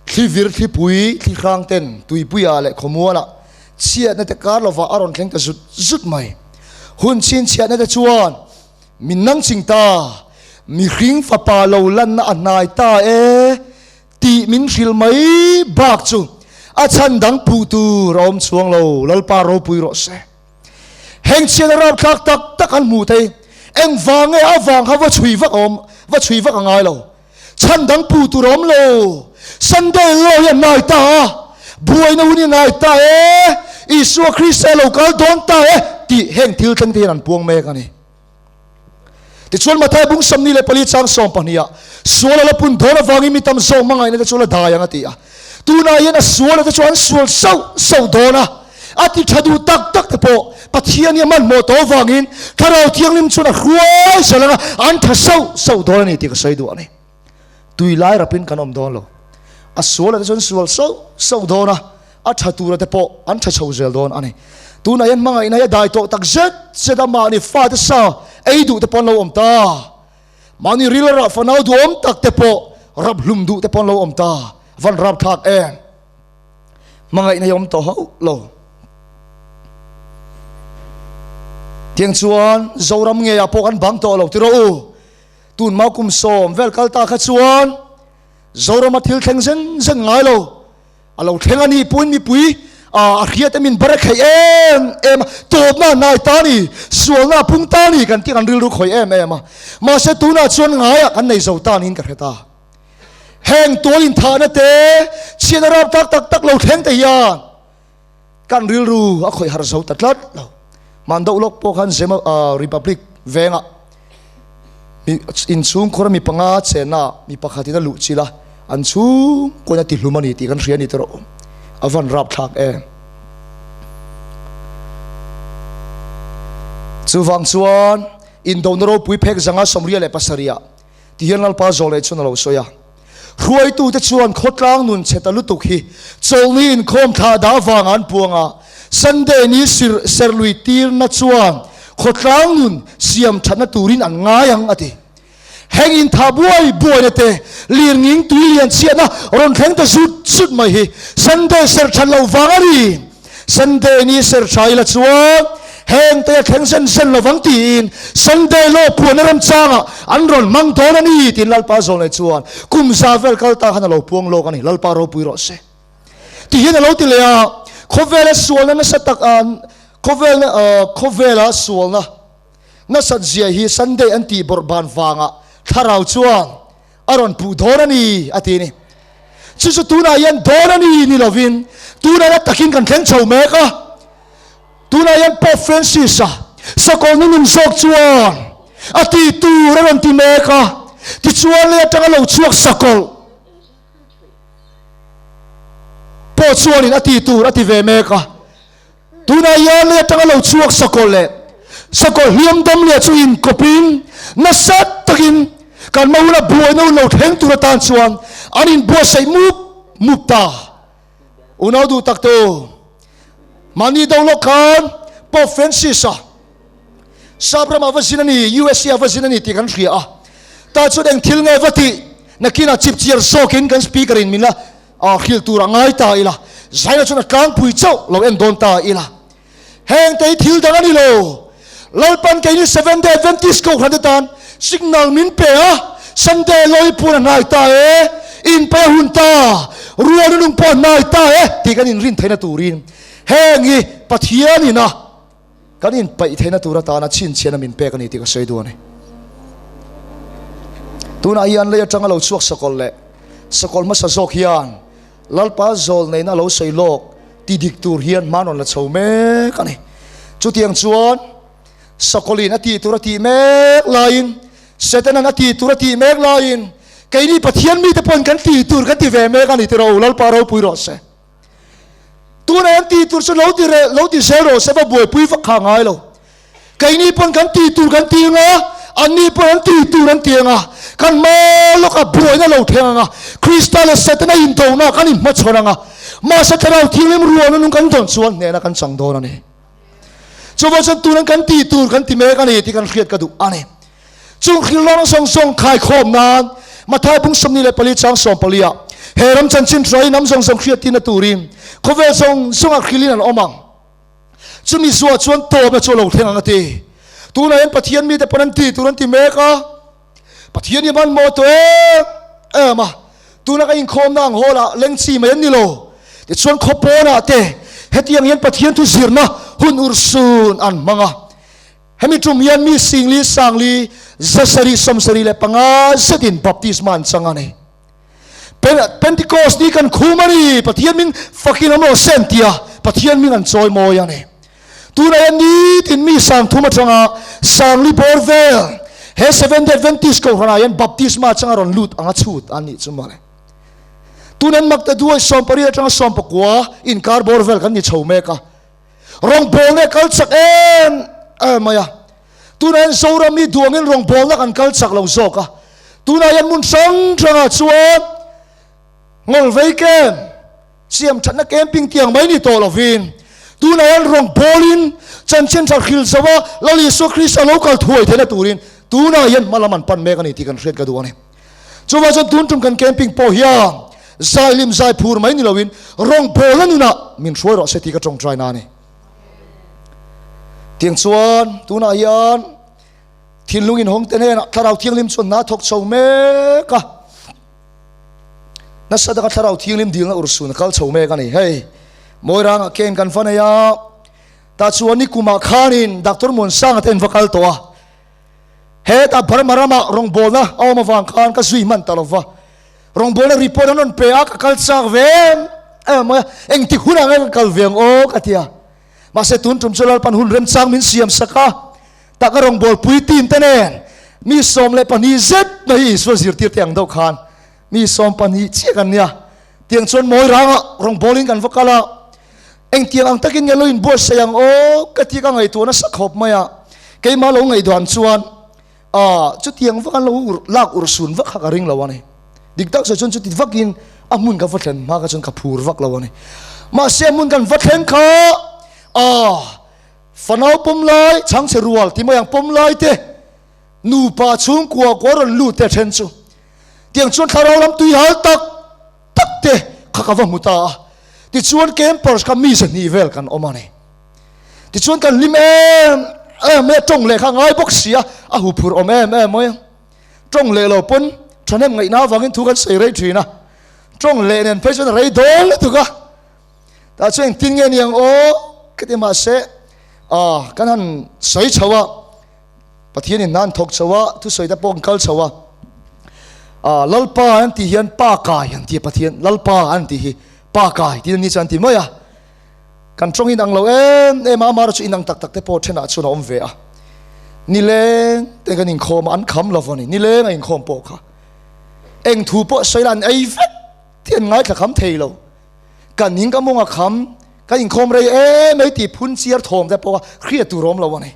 Thlivir thlipui thli hrang ten tuipuiah leh khawmualah chhiatna te kar lovah a rawn thleng ta zut zut mai. Hun chhinchhiatna te chuan min nang ching ta, mihring fapa lo lanna a hnai ta e tih min hrilh mai bak chu a chhan dang puh tur a awm chuang lo, Lalpa ropui rawh se. Heng chhiatna rapthlak tak tak an hmuh thei, engvang nge avang kha va chhui vak a awm, va chhui vak a ngai lo. Chhan dang puh tur a awm lo. Sunday law hi a hnai ta a, buaina hun hi a hnai ta e, Isua Krista a lo kal dawn ta e tih heng thil thleng te hian an puang mek a ni. Tichuan Mathai bung 24 chang 12 ah sual a la pun dawn avangin mi tam zawk hmangaihna te chu la dai ang a ti a. Tunah hian a sual te chu an sual sauh sauh dawn a, a ti tha duh tak tak te pawh Pathian hi a hmanhmawh tawh avangin Thlarau Thianghlim chuan a hruai zel ang a, an tha sauh sauh dawn a ni tih ka sawi duh a ni. Tui lai rapin kan awm dawn lo. A sual te chuan sual sauh sauh dawn a, a tha tura te pawh an tha chho zel dawn a ni. Tunah hian hmangaihna hi a dai tawh tak zet zet a, mahni fate sa ei duh te pawh an lo awm ta. Mahni ril rah fanau duhawm tak te pawh rap hlum duh te pawh an lo awm ta. Van rap thlak em. Hmangaihna hi awm tawh hauh lo. Tiang chuan Zoram ngeiah pawh kan bang tawh lo ti rawh u. Tun mau kum sawm vel kal ta kha chuan Zorama thil thleng zen zen ngai lo. A lo thleng a ni pawhin mipui a hriat em in bar a kheih em em a, tawpna a hnai ta a ni, sualna a pung ta a ni kan tih kan rilru khawih em em a. Mahse tunah chuan ngaiah kan nei zo ta niin ka hre ta. Heng tual inthahna te, chhiatna rap tak tak tak lo thleng te hian kan rilru a khawih harh zo ta tlat lo. Hmandoh lawk pawh khan Zema Republic vengah mi inchhungkhur a mi panga chenna mi pakhatin a luh chilh a, an chhungkuain a tihlum a ni tih kan hria a ni tawh. A van rapthlak em. Chuvang chuan indona ropui phek zanga 77 ah Tihian Lalpa zawh leh chuan a lo sawi a, Hruaitute chuan khawtlang nun chhe ta lutuk hi chawlhni inkhawm thlah dah avanga an puang a, Sunday ni sir serlui tirna chuan khawtlang nun siam thatna turin an ngai ang a ti. Heng intha buai buaina te, lirnging tui lian chhiatna rawn thleng ta zut zut mai hi Sunday ser that loh vang a ni. Sunday ni ser tha ila chuan heng te a thleng zen zen lovang tiin Sunday law puanna remchangah an rawn hmang dawn a ni tiin Lalpa zawn leh chuan kum za vel kal ta khan a lo puang lawk a ni. Lalpa ropui rawh se. Tihian a lo ti leh a, khawvela sualna nasa tak a khawvel khawvela sualna nasat zia hi Sunday an tih bawrh ban vangah thlarau chuan a rawn puh dawn a ni a ti a ni. Chu chu tunah hian dawn a ni ni lovin tunah hian takin kan thleng chho mek a. Tunah hian Pope Francis-a sakawlna nun zawk chuan a ti tur a rawn ti mek a. Tichuan lei atanga lo chhuak sakawlh pawh chuanin a ti tur a ti ve mek a. Tunah hian lei atanga lo chhuak sakawlh leh sakawlh hliam dam leh chu inkawpin nasa takin kan hma huna buaina hun lo thleng tur atan chuan an inbuatsaih mup mup ta. Unau duh tak tu, mahni do lawk khan Pope Francis-a Sap ramah va zin a ni, USA ah va zin a ni tih kan hria a. Tah chuan eng thil nge va tih nakinah chipchiar zawkin kan speaker in min la A hrilh tur a ngai ta ila, Zaina chuan a tlangpui chauh lo en dawn ta ila. Heng te hi thil dang a ni lo. Lalpan keini Seventh Day Adventist Kohhran te tan signal min pe a, Sunday lawi puan a hnai ta e, inpe a hun ta, rual nung pawh a hnai ta e tih kan inrin theihna turin heng hi Pathian ina Kan inpaih theihna tur atana chhinchhiahna min pek a ni tih ka sawi duh a ni. Tunah hian lei atanga lo chhuak sakawlh leh sakawlh hmasa zawk hian Lalpa zawl neihna a lo sawi lawk ti dik tur hian hma rawn la chho mek a ni. Chutiang chuan sakawlhin a tih tur a tih mek laiin, Setanan a tih tur a tih mek laiin keini Pathian mite pawhin kan tih tur kan ti ve mek a ni tiraw Lalpa ropui rawh se. Tunah an tih tur chu lo ti reh, lo ti zel rawh se va buaipui vak kha a ngai lo. Keini pawn kan tih tur kan ti ang a, anni pawn an tih tur an ti ang a, kan hma lawkah buaina lo thleng ang a, Krista leh Setana indona kan inhmachhawn ang a, mahse Thlarau Thianghlim rualna nung kan dawn chuan hnehna kan chang dawn a ni. Chuvang chuan tunan kan tih tur kan ti mek a ni tih kan hriat ka duh a ni. Chung hrilhlawkna zawng zawng khaikhawm nan Mathai bung 24 chang 14 ah he ram chanchin hruai hnam zawng zawng hriattirna turin khawvel zawng zawngah hrilhin an awm ang. Chumi zuah chuan tawpna chu a lo thleng ang a ti. Tunah hian Pathian mite pawn an ti tur an ti mek a. Pathian hi a hmanhmawh tawh em em a, tuna ka inkhawmna ang hall ah leng chi mai an ni lo. Tichuan khawpawnah te hetiang hian Pathian thu zirna hun urhsun an hmang a. Hemi tum hian mi singli sangli zasarih 75 zetin baptisma an chang a ni. Pentecost ni kan khum a ni, Pathian ming fakin awm rawh se an ti a, Pathian ming an chawi mawi a ni. Tunah hian nitin mi 3000 atanga sangli bawr vel he Seventh Day Adventist kohhranah hian baptisma changa rawn lut anga chhut an nih chu mawle. Tunan makta duai 18 atanga 19 inkar bawr vel kan ni chho mek a. Rawngbawlna kal chak em em mai a. Tunah hian Zoram hi duangin rawngbawlna kan kal chak lo zawk a. Tunah hian hmun hrang hrangah chuan ngawlvei camp, siam thatna camping tiang mai ni tawh lovin tunah hian rawngbawlin chanchin tha hril zo a Lal Isua Krista lo kal thuai theihna turin tunah hian hma lam an pan mek a ni tih kan hriat ka duh a ni. Chuvang chuan tun tum kan camping pawh hian zailim zai phur mai ni loin rawngbawlna nunah min hruai rawh se tih ka tawngtai na a ni. Tiang chuan tunah hian thinlung inhawng te hnenah Thlarau Thianghlim chuan hna thawk chho mek a, nasa taka Thlarau Thianghlim dilna urhsun a kal chho mek a ni. Hei Mawirangah camp kan va nei a, tah chuan nikumah khanin Doctor Muansanga te an va kal tawh a. Hetah Burma ramah rawngbawlna a awm avang khan ka zui hman ta lova, rawngbawlna report an rawn pe a, ka kal chak ve em em mai a, engtik hunah nge ka kal ve ang aw ka ti a. Mahse tun tum chu Lalpan hun remchang min siam sak a, taka rawngbawlpui team te nen mi 12 zet mai hi Isua zirtir te ang deuh khan mi 12 chiah kan nia. Tiang chuan mawi rangah rawngbawlin kan va kal a, Engtiang ang takin nge lo inbuatsaih ang aw ka ti ka ngaihtuah nasa khawp mai a, keimah lo ngaihdan chuan ah chutiang vak an lo ur lak urhsun vak kha ka ring lo a ni. Dik tak sawi chuan chuti vakin a hmun ka va thlen hma kha chuan ka phur vak lo a ni. Mahse a hmun kan va thleng kha ah fanau pawm lai chhangchhe rual ti mai ang pawm lai te nupa chhungkua kua rawn lut te a then chu tiang chuan thlarau lam tui hal tak tak te kha ka va hmu ta a, tichuan campers kha mi 200 vel kan awm a ni. Tichuan kan hlim em em mai a, tawng leh kha ngai bawk si a, a hu phur awm em em mai a. Tawng leh lo pawn thahnem ngaihna avangin thu kan sawi rei thin a, tawng leh nen phei chuan a rei dawn lutuk a. Tah chuan engtin nge niang aw ka ti mahse ah kan han sawi chho a. Pathianin hna an thawk chho a, thusawi te pawh an kal chho a. Ah, Lalpa an tih hian pa kai an ti a, Pathian Lalpa an tih hi pa kai tiin ni chuan an ti mai a. Kan tawng inang lo em em a, amaherawhchu chu inang tak tak te pawh thenah chuan a awm ve a. Nileng te kan inkhawm a, an kham lo a ni, nileng a inkhawm pawh kha. Eng thu pawh sawi la an ei vek tih an ngaithla kham thei lo. Kan ning ka mawng a kham, kan inkhawm rei em mai tih phun chiar thawm te pawh kha hriat tur awm lo a ni.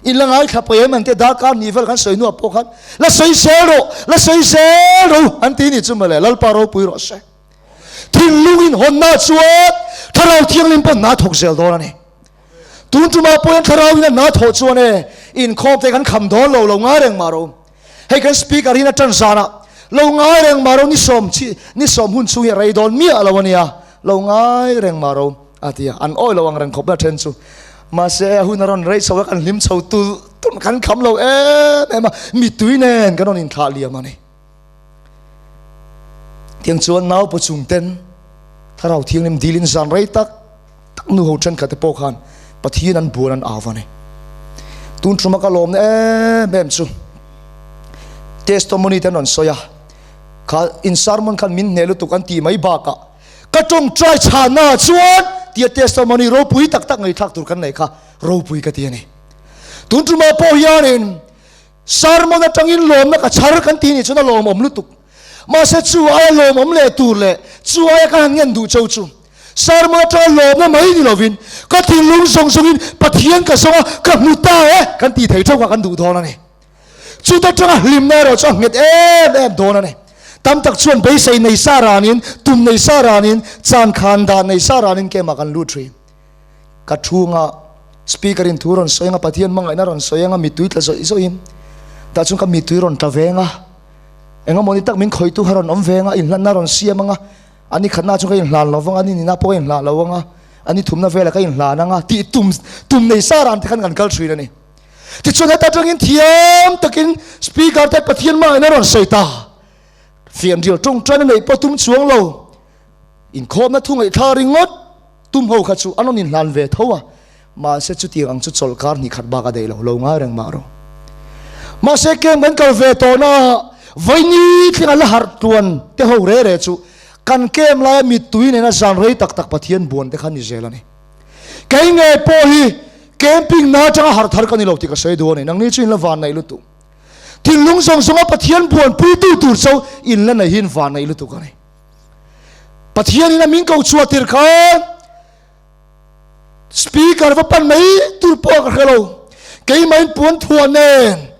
In la ngaithla pawi em an tia darkar ni vel kan sawi hnuah pawh khan la sawi zel rawh, la sawi zel rawh an ti ni chu mawle, Lalpa ropui rawh se. Thinlung in hawnna chuan Thlarau Thianghlim pawh hna thawk zel dawn a ni. Tun tumah pawh hian Thlarau in a hna thawh chuan e inkhawm te kan kham dawn lo, lo ngai reng mah rawh. Hei kan speaker in a tan zanah lo ngai reng mah rawh ni sawm chi ni sawm hun chhung hi a rei dawn miah lo a nia, lo ngai reng mah rawh a ti a, an awi lo ang reng khawp na then chu. Mahse a hun a rawn rei chho a, kan hlim chho tul tul kan kham lo em em a, mitui nen kan rawn inthlah liam a ni. Tiang chuan nau paw chung ten Thlarau Thianghlim dilin zan rei tak tak nu ho thenkhat te pawh khan Pathian an buan an au a ni. Tun tuma ka lawmna em em chu testimony te an rawn sawi a, kha in sermon khan min hneh lutuk an tih mai bakah ka tawngtai chhana chuan tia testimony ropui tak tak ngaihthlak tur kan nei kha ropui ka ti a ni. Tun tuma pawh hianin Sermon atangin lawmna ka chhar kan tih nih chuan a lawmawm lutuk. Mahse chu aia lawmawm leh tur leh chu aia ka han ngen duh cho chu sermon atanga lawmna mai ni lovin ka thinlung zawng zawngin Pathian ka zawng a, ka hmu ta e kan tih thei theuh kha kan duh dawn a ni. Chuta tanga hlimna erawh chu a nghet em em dawn a ni. Tam tak chuan beisei nei sa ranin, tum nei sa ranin, chan khan dan nei sa ranin kemah kan lut thin. Ka thunga speaker in thu rawn sawi anga Pathian hmangaihna rawn sawi anga mittui tla zawih zawih in. Tah chuan ka mittui rawn tla veng a, eng emaw ni tak min khawihtu kha rawn awm veng a, inhlanna rawn siam ang a, a ni khatna chuan ka inhlan lo vang a, ni nihna pawh ka inhlan lo ang a, a ni thumna velah ka inhlan ang a tih tum tum nei sa ran te khan kan kal thin a ni. Tichuan heta atangin thiam takin Speaker te Pathian hmangin a rawn sawi ta. Fianrial tawngtaina neih pawh tum chuang lo. Inkhawmna thu ngaihthla ringawt tum ho kha chu an rawn inhlan ve tho a, mahse chutiang ang chu chawlhkar hnih khat bak a daih lo, lo ngai reng mah rawh. Mahse camp kan kal ve tawh na vaini thleng a la harh tluan te ho re re chu kan camp laia mittui nena zan rei tak tak Pathian buan te kha ni zel a ni. Kei ngei pawh hi camping na atanga harh thar ka ni lo tih ka sawi duh a ni, nangni chu in la van naih lutuk. Thinlung zawng zawnga Pathian buanpuitu tur chu in la neihin van naih lutuk a ni. Pathianin a min ko chhuah tir khan speaker va pan mai tur pawh ka hre lo. Keimahin puan thuah nen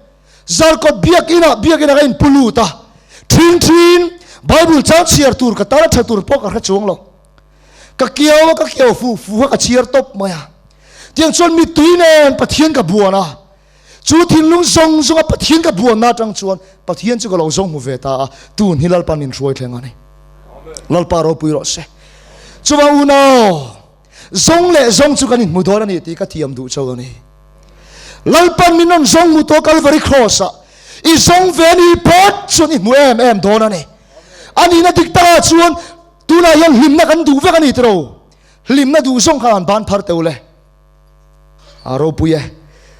Zarkawt biakinah biakinah ka inpu lut a, thin thin Bible chang chhiar tur ka tana tha tur pawh ka hre chuang lo. Ka kiau a, ka kiau fu fu kha ka chhiar tawp mai a. Tiang chuan mittui nen Pathian ka buan a. Chu thinlung zawng zawnga Pathian ka buanna atang chuan Pathian chu ka lo zawng hmu ve ta a, tun hi Lalpa min hruai thleng a ni. Lalpa ropui rawh se. Chuvang unau, zawng leh zawng chu kan inhmu dawn a ni tih ka thiam duh chauh a ni. Lalpan min rawn zawng hmu tawh Kalvari Cross-ah i zawng ve a ni phawt chuan i hmu em em dawn a ni. A nihna dik takah chuan tunah hian hlimna kan duh vek a ni tiro. Hlimna duh zawng kha han ban phar teuh le. A ropui e.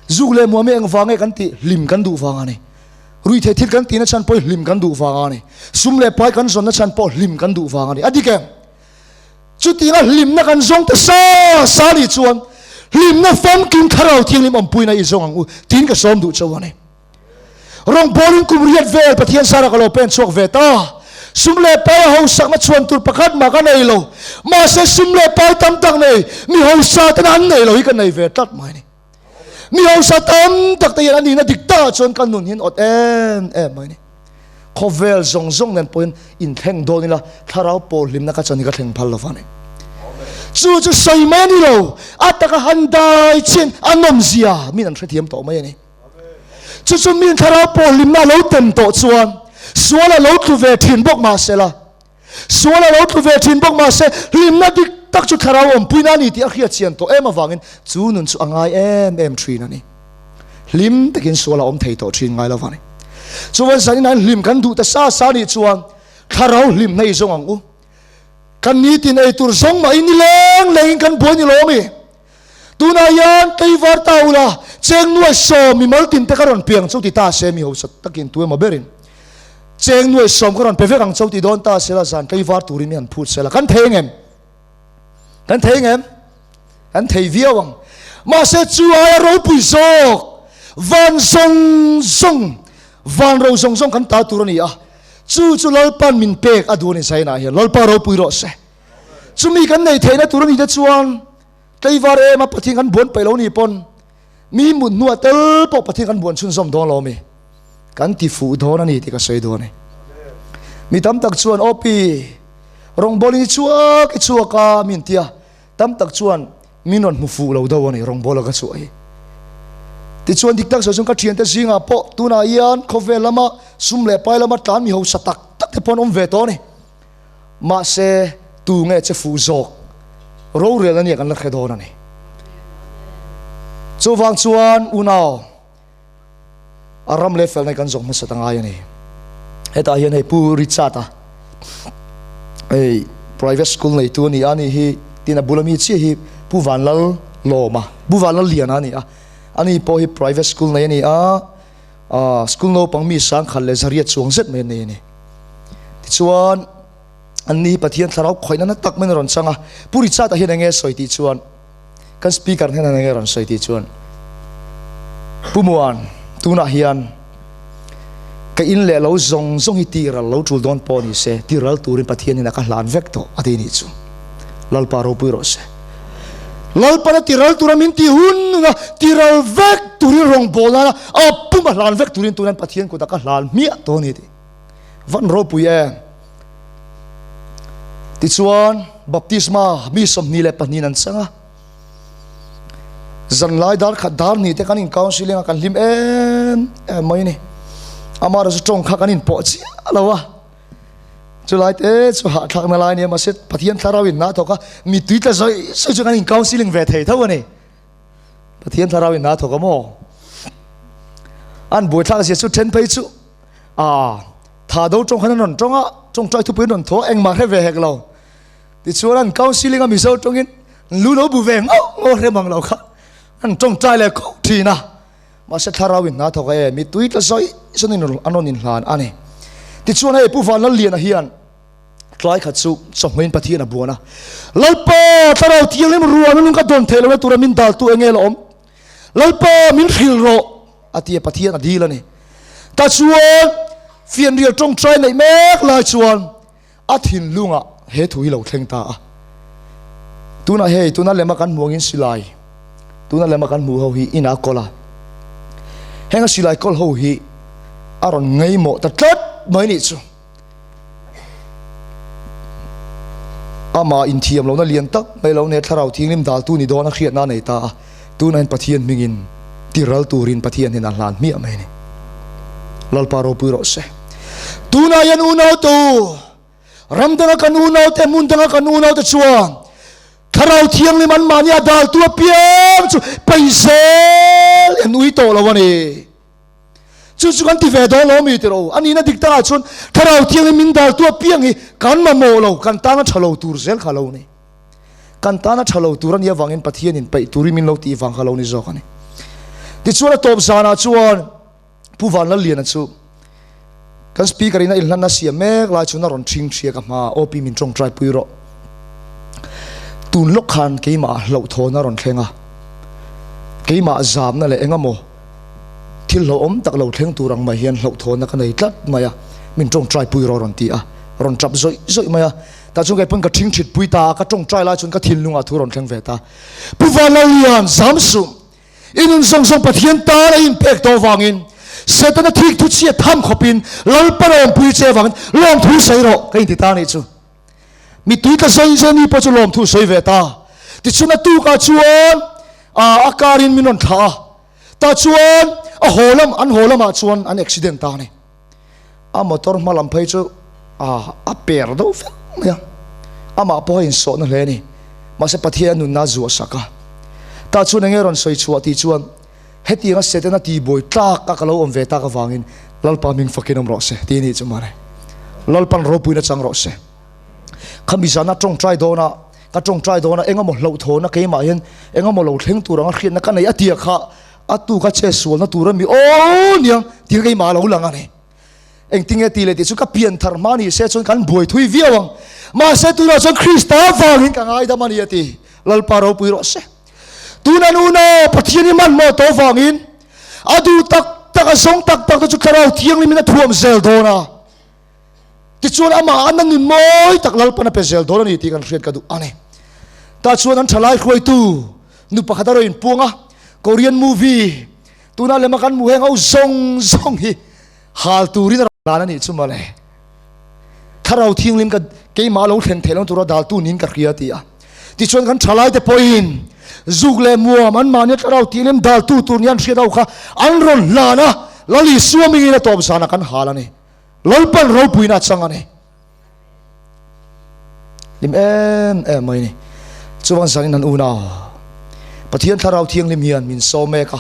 Zuk leh muam hi eng vang nge kan tih? Hlim kan duh vang a ni. Ruihtheih thil kan tihna chhan pawh hi hlim kan duh vang a ni. Sum leh pai kan zawnna chhan pawh hlim kan duh vang a ni. A dik em? Chutianga hlimna kan zawng ta sa sa nih chuan hlimna famkim Thlarau Thianghlim awmpuina i zawng ang u tiin ka sawm duh chauh a ni. Rawngbawlin kum riat vel Pathian sara ka lo pen chhuak ve ta. Sum leh pai a hausakna chhuan tur pakhat mah ka nei lo. Mahse sum leh pai tam tak nei mi hausa tena an nei lo hi ka nei ve tlat mai a ni. Mi hausa tam tak te hian a nihna dik takah chuan ka nun hian awt em em mai a ni. Khawvel zawng zawng nen pawhin inthleng dawn ila thlarau pawl hlimna ka chan hi ka thleng phal lo va ni. Chu chu sawi mai a ni lo, a taka han dai chin a nawmzia min an hrethiam tawh mai a ni. Chu chu min thlarau pawh hlimna a lo tem tawh chuan sual a lo tlu ve thin bawk mah se la, sual a lo tlu ve thin bawk mah se hlimna dik tak chu thlarau awmpuina a ni tih a hriat chian tawh em avangin chu nun chu a ngai em em thin a ni. Hlim takin sual a awm thei tawh thin ngai lo va ni. Chuan zanin an hlim kan duh ta sa sa nih chuan thlarau hlimna i zawng ang u. Kan nitin ei tur zawng mah i ni leng lengin kan buai ni lawm i. Tunah hian Tleivar ta ula, cheng nuai sawm mimal tin te ka rawn piang chu ti ta se mi hausa takin tu emaw berin cheng nuai sawm ka rawn pe vek ang cho ti dawn ta se la zan Tleivar turin mi han phut se la kan thei engem? Kan thei engem? Kan thei viau ang. Mahse chu aia ropui zawk van zawng zawng van ro zawng zawng kan ta tur a ni a, chu chu Lalpan min pek a duh a ni Zainah hian Lalpa ropui rawh se. Chumi kan neih theihna tur a nih te chuan Tleivar em a Pathian kan buan peih lo ni pawn mi mut hnuah tel pawh Pathian kan buan chhunzawm dawn lo mi kan ti fuh dawn a ni tih ka sawi dawn a ni. Mi tam tak chuan aw pi rawngbawlin i chhuak i chhuak a min tia tam tak chuan min rawn hmu fuh lo deuh a ni rawngbawla ka chhuah hi. Tichuan dik tak sawi chuan ka thiante zingah pawh tunah hian khawvel lama sum leh pai lama tlan mi hausa tak tak te pawh an awm ve tawh a ni. Mahse, tu nge che fuh zawk rorel a nia kan la hre dawn a ni. Chuvang chuan unau, a ram leh felna hi kan zawk hmasa ta ngai a ni. Hetah hian hei Pu Richard-a hei private school neitu a ni a, ani hi tin a bula mi chiah hi Pu Vanlal Lawma, Pu Vanlal Liana a ni a, ani pawh hi private school nei a ni a, school naupang mi sangkhat leh zariat chuang zet mai an nei a ni. Tichuan, anni hi Pathian thlarau khawihna na tak maiin a rawn chang a. Pu Richard-a hian enge a sawi tih chuan, kan speaker hian enge a rawn sawi tih chuan, Pu Muan, tunah hian ka in leh lo zawng zawng hi tih ral lo tul dawn pawh ni se, tih ral turin Pathian hian a ka hlan vek tawh a ti nih chu. Lalpa ropui rawh se. Lalpana ti ral tura min ti hun nuna ti ral vek turin rawngbawlna nana a pum a hlan vek turin tunan Pathian kutah ka hlan hmiah tawh a ni tih. Van ropui em? Tichuan, baptisma mi 22 an chang a. Zanlai dar khat dar ni te kan in counseling a kan hlim em em mai ni. Amaherawhchu tawng kha kan inpawh chiah lo a, chulai te chu hahthlakna lai a nia mahse Pathian thlarau in hna thawk a, mittui tla zawih zawih chu kan in counselling ve thei tho a ni. Pathian thlarau in hna thawk a maw? An buaithlak zia chu then phei chu a tha do tawng khan an rawn tawng a, tawngtai thupui an rawn thaw a, engmah hre ve hek lo. Tichuan an counselling a Mizo tawngin lu lo bu ve ngauh ngauh hre mang lo kha an tawngtai leh khauh thin a. Mahse thlarau in hna thawk a e, mittui tla zawih zawih in an rawn inhlan a ni. Tichuan hei Pu Vanlalliana hian tlai khat chu chawhmeiin Pathian a buan a, Lalpa, thlarau thianghlim ruahna nung ka dawn theih lohna tura min daltu enge la awm? Lalpa, min hrilh rawh, a ti a, Pathian a dil a ni. Tachuan fianrial tawngtai neih mek lai chuan A thinlungah he thu hi lo thleng ta a. Tunah hei, tuna lema kan hmuh angin silai, tuna lema kan hmuh ho hi ina kawl a. Henga silai kawl ho hi a rawn ngaimawh ta tlat mai nih chu. Ama inthiam lohna lian tak mai lo nia thlarau thianghlim daltu ni dawn a hriatna a nei ta a. Tunah hian Pathian hmingin tiral turin Pathian hian a hlan hmiah mai a ni. Lalpa ropui rawh se. Tunah hian unautu, ram danga kan unaute, hmun danga kan unaute chuan Thlarau Thianghlim anmahni a daltu apiang chu paih zel an ui tawh lo a ni. Chu chu kan ti ve dawn lo mi tiro. A nihna dik takah chuan Thlarau Thianghlim min daltu apiang hi kan mamawh lo, kan tana tha lo tur zel kha lo ni. Kan tana tha lo tur a nih avangin Pathianin paih turin min lo tih vang kha lo ni zawk a ni. Tichuan a tawp zanah chuan Pu Vanlalliana chu kan speaker in a inhlanna siam mek lai chuan a rawn ṭhing ṭhia ka hma OP min ṭawngṭai pui rawh. Tun lawk khan keimah hlauhthawn a rawn thleng a, keimah zamna leh engemaw thil hlauhawm tak lo thleng tur ang mai hian hlauhthawnna ka nei tlat mai a, min ṭawngṭai pui rawh a rawn ti a, rawn ṭap zawih zawih mai a. Tah chuan kei pawn ka ṭhing ṭhit pui ta a, ka ṭawngṭai lai chuan ka thinlungah thu rawn thleng ve ta. Pu Vanlallian, zam suh! I nun zawng zawng Pathian tan a inpek tawh vangin, Setana thik thu chhiat tham khawpin Lalpa lawmpui che vangin lawmthu sawi rawh ka inti ta anih chu. Mittui tla zawi zawi mi pawh chu lawmthu sawi ve ta. Tichuan a tukah chuan a karin min rawn thlah a, tah chuan a haw lam an haw lamah chuan an accident ta a ni. A motor hma lam phei chu a per deuh vek mai a, amah pawh a insawhna hle a ni. Mahse Pathian a nunna a zuah sak a. Tah chuan enge rawn sawi chhuah tih chuan hetianga Setana tihbuai tlak a ka lo awm ve tak avangin Lalpa hming fakin awm rawh se tih a nih chu mawle. Lalpan ropuina chang rawh se. Khami zana tawngtai dawna ka tawngtai dawna engemaw hlauhthawna keimah hian engemaw lo thleng tur anga hriatna ka nei a tia kha A tu ka che sualna tur a mi aw niang tih kha keimah a lo lang a ni. Engtinge tih leh tih chu ka pian thar hma ni se chuan kan buai thui viau ang. Mahse tunah chuan Krista vangin ka ngaidam a ni a ti. Lalpa ropui rawh se. Tuna nuna Pathian i hmanhmawh tawh vangin a duh tak tak a zawng tak tak te chu Thlarau Thianghlimin a thuam zel dawn a. Tichuan amah an a nun mawi tak Lalpan a pe zel dawn a ni tih kan hriat ka duh a ni. Tah chuan an thalai hruaitu nu pakhat a rawn inpuang a, Korean movie tuna lema kan hmuh heng ho zawng zawng hi hal turin a rawn lan a nih chu mawle. Thlarau Thianghlim ka keimah lo thlen theih lohna tura daltu niin ka hria a ti a. Tichuan kan thalaite pawhin zuk leh muam anmahnia Thlarau Thianghlim daltu tur nia an hriat ho kha an rawn hlan a, Lal Isua mingin a tawp zanah kan hal a ni. Lalpan ropuina a chang a ni. Hlim em em mai ni. Chuan zanin an unau Pathian Thlarau Thianghlim hian min sawm mek a.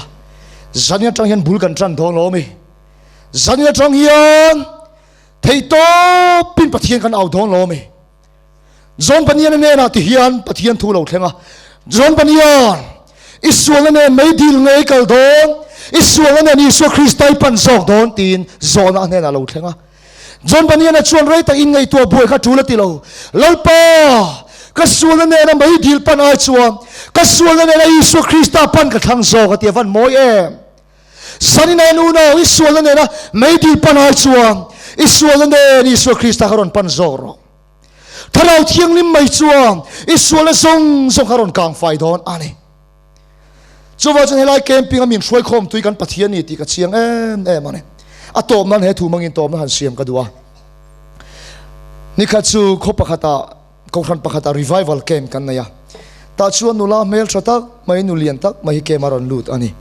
Zanin atang hian bul kan tan dawn lo mi. Zanin atang hian theihtawpin Pathian kan au dawn lo mi. John Bunyan hnenah ti hian Pathian thu lo thleng a, John Bunyan, i sualna nen mei dil ngei kal dawn, i sualna nen Isua Krista i pan zawk dawn tiin zawhna a hnenah lo thleng a. John Bunyan-a chuan rei tak inngaihtuah buai kha tul a ti lo, Lalpa, ka sualna nena mei dil pan ai chuan ka sualna nena Isua Krista pan ka thlang zawk a ti a van mawi em! Sanina nunau i sualna nena mei dil pan ai chuan i sualna nen Isua Krista kha rawn pan zawk rawh. Thlarau Thianghlim mai chuan i sualna zawng zawng kha rawn kang fai dawn a ni. Chuvang chuan helai camping a min hruai khawm tui kan Pathian ni tih ka chiang em em a ni. A tawp nan he thu hmangin tawpna han siam ka duh a. Nikhat chu khaw pakhatah Kohhran pakhatah revival camp kan nei a. Tah chuan nula hmel tha tak mai, nu lian tak mai hi camp a rawn lut a ni.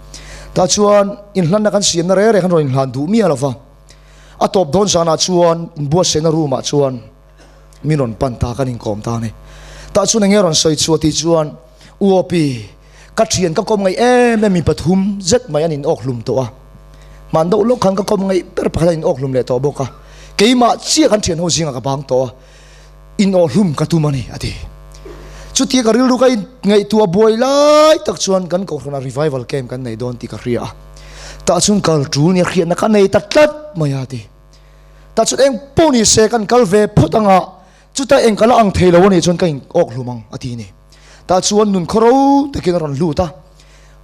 Tah chuan inhlanna kan siamna reng reng khan rawn inhlan duh miah lo va. A tawp dawn zanah chuan inbuatsaihna room ah chuan min rawn pan ta, kan inkawm ta a ni. Tah chuan enge rawn sawi chhuah tih chuan U Opi, ka thian ka kawm ngaih em em mi pathum zet mai an in awk hlum tawh a. Hman deuh lawk khan ka kawm ngaih ber pakhat an in awk hlum leh tawh bawk a. Keimah chiah kan thian ho zingah ka bang tawh a, in awh hlum ka tum a ni a ti. Chutia ka rilru ka in ngaihtuah buai lai tak chuan kan kohhranah revival camp kan nei dawn tih ka hria a. Tah chuan kal tul nia hriatna ka nei ta tlat mai a ti. Tah chuan eng pawh ni se kan kal ve phawt anga chuta eng ka la ang thei lo a nih chuan ka in awk hlum ang a ti ni. Tah chuan nun khawro takin a rawn lut a,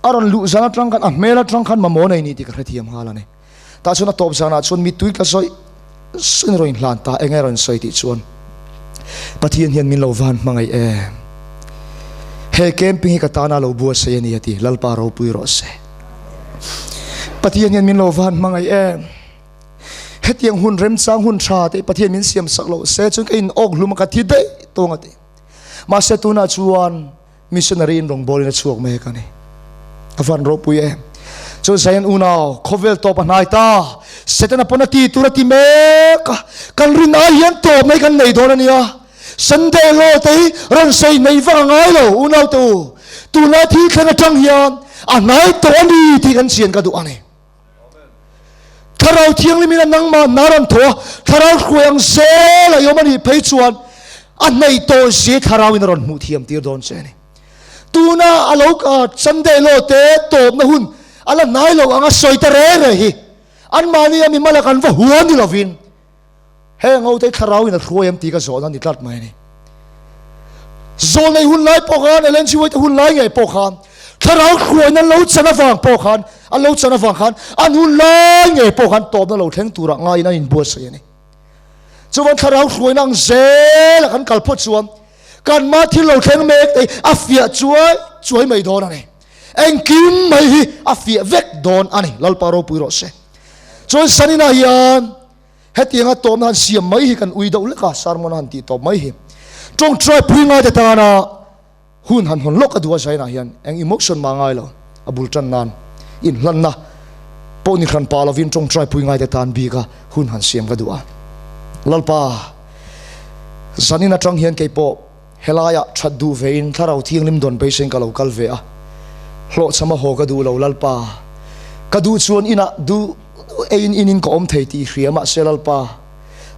a rawn luh zan atang khan a hmel atang khan mamawh nei ni tih ka hrethiam nghal a ni. Tah chuan a tawp zanah chuan mittui tla sawi sawiin a rawn inhlan ta, eng nge a rawn sawi tih chuan Pathian hian min lo van hmangaih em, he camping hi ka tana lo buatsaih a ni a ti, Lalpa ropui rawh se. Pathian hian min lo van hmangaih em, hetiang hun remchang hun tha te Pathian min siam sak loh se chuan ka in awk hlum a ka thi daih tawng a ti. Mahse tunah chuan Missionary in rawngbawlin a chhuak mek a ni. A van ropui em. Chuan Zion unau, khawvel tawp a hnai ta. Setana pawn a ti tur a ti mek a. Kan rin ai hian tawp mai kan nei dawn a nia. Sunday law te hi rawn sawi nei vak a ngai lo unau te u. Tunlai thil thleng atang hian a hnai tawh a ni tih kan chian ka duh a ni. Thlarau Thianghlimin a nangmah hna rawn thaw a, Thlarau hruai ang zel a i awm a nih phei chuan a hnaih tawh zia Thlarauin a rawn hmuh thiam tir dawn che a ni. Tuna a lo Sunday law te tawpna hun a la hnai lo ang a sawi ta re re hi anmahni a mimal a kan va huan ni lovin Heng ho te Thlarauin a hruai em tih ka zawhna ni tlat mai a ni. Zawlnei hun lai pawh khan, Ellen G. White hun lai ngei pawh khan, Thlarau hruaina an lo chan avang pawh khan, an lo chan avang khan, an hun lai ngei pawh khan tawpna lo thleng turah ngaiin an inbuatsaih a ni. Chuvan Thlarau hruaina ang zela kan kal phawt chuan kan mah thil lo thleng mek te a fiah chuai chuai mai dawn a ni. Engkim mai hi a fiah vek dawn a ni. Lalpa ropui rawh se. Chuan Sanina hian Hetianga tawpna han siam mai hi kan ui deuh lek a, sermon a han tih tawp mai hi. Tawngtai pui ngaite tana hun han hawn lawk a duh a zainah hian eng emotion mah ngai lo, a bul tan nan inhlanna pawh ni hran pah lovin tawngtai pui ngaite tan bika hun han siam ka duh a. Lalpa, zanin atang hian kei pawh helaiah that duh vein Thlarau Thianghlim dawn beisein ka lo kal ve a, hlawhchham a haw ka duh lo Lalpa, ka duh chuan inah duh Eiin inin ka awm thei tih i hria mahse Lalpa,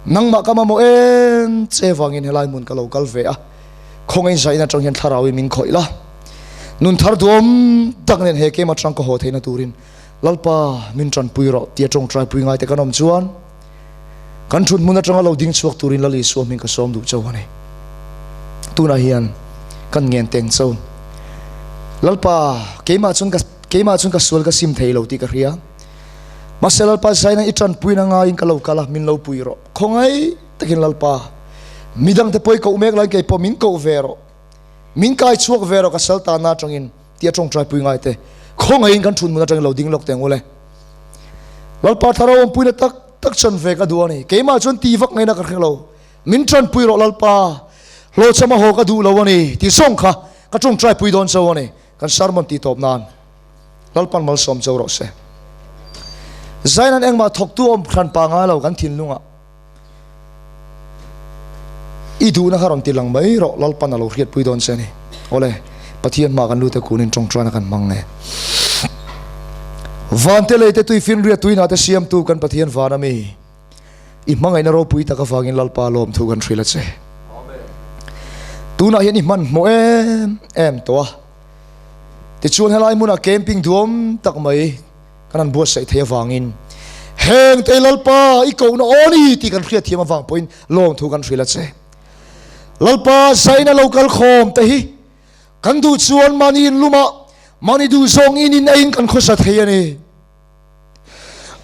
nangmah ka mamawh em che vangin helai hmun ka lo kal ve a, khawngaih zain atang hian thlarauin min khawih la, nun thar duam tak nen he kem atang ka haw theihna turin Lalpa min tanpui rawh tia tawngtaipui ngaite kan awm chuan kan thut hmun atanga lo ding chhuak turin Lal Isua hming ka sawm duh chauh a ni. Tunah hian kan ngen teng chauh. Lalpa, keimah chuan ka keimah chuan ka sual ka sim thei lo tih ka hria. Mahse Lalpa Zaina i tanpuina ngaiin ka lo kal a, min lo pui rawh. Khawngaih takin Lalpa, midangte pawh i koh mek laiin kei pawh min koh ve rawh. Min kai chhuak ve rawh ka sal tanna atangin tia tawngtai pui ngai te. Khawngaihin kan thunhmun atangin lo ding lawk teh ang ule. Lalpa thlarau awmpuina tak tak chan ve ka duh a ni. Keimah chuan ti vak ngaihna ka hre lo. Min tanpui rawh Lalpa, hlawhchham a haw ka duh lo a ni tih zawng kha ka tawngtai pui dawn chauh a ni. Kan sermon tih tawp nan. Lalpan malsawm cho rawh se. Zainan engmah thawktu awm hran pa ngai lo kan thinlungah i duhna kha rawn ti lang mai rawh Lalpan a lo hriatpui dawn che a ni. Awle, Pathian hma kan lute kunin tawngtaina kan hmang nge. Vante leite tui finriat tuina te siamtu kan Pathian van ami. I hmangaihna ropui tak avangin Lalpa lawmthu kan hrilh a che. Tunah hian i hmanhmawh em em tawh a. Tichuan helai hmunah camping duam tak mai kan han buatsaih thei avangin heng te Lalpa i kohna aw ni tih kan hriat thiam avang pawhin lawmthu kan hrilh a che. Lalpa zaina lo kal khawm te hi kan duh chuan mahni inlumah mahni duh zawng in in eiin kan khawsa thei a ni.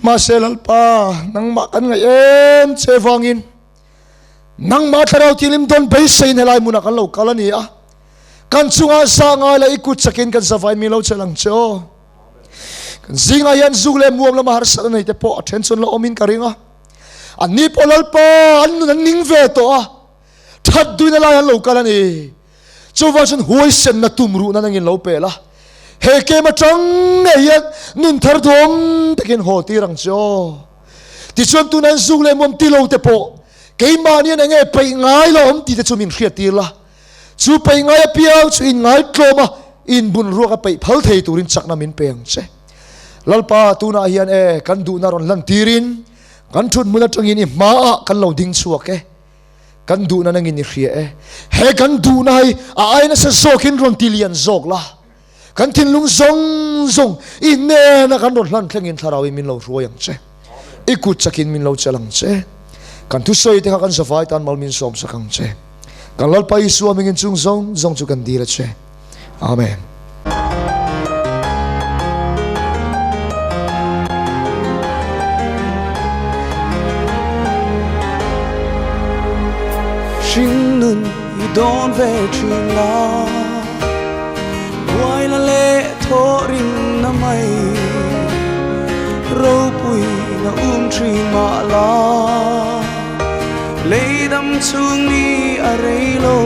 Mahse Lalpa nangmah kan ngaih em che vangin nangmah thlarau thianghlim dawn beiseiin helai hmunah kan lo kal a ni a. Kan chungah zah ngai la i kut chakin kan zavai mi lo chelh ang che aw. Kan zingah hian zuk leh muam lama harsatna nei te pawh a then chuan la awmin ka ring a. An ni pawh Lalpa an nun an ning ve tawh a, that duina lai an lo kal a ni. Chuvang chuan huaisenna tum ruhna nangin lo pe la, he kem atang ngei hian nun thar duam takin haw tir ang che aw. Tichuan tunah hian zuk leh muam ti lo te pawh keimahnian eng nge peih ngai lo awm tih te chu min hriattir la. Chu peih ngai apiang chu inngaithlawm a, inbunruak a peih phal thei turin chakna min pe ang che. Lalpa, tunah hian e, kan duhna rawn lantirin kan thut hmun atangin i hmaah kan lo ding chhuak e. Kan duhna nangin i hria e. He kan duhna hi a ai nasa zawkin rawn ti lian zawk la. Kan thinlung zawng zawng i hnena kan rawn hlan thlengin Thlarauin min lo hruai ang che. I kut chakin min lo chelh ang che. Kan thusawi te kha kan zavai tan mal min sawm sak ang che. Kan Lalpa Isua mingin chung zawng zawng chu kan dil a che. Amen. Hringnun i dawn ve thin la, buai la leh thaw ring na mai, ropui na um thin mah la, lei dam chhung ni a rei lo,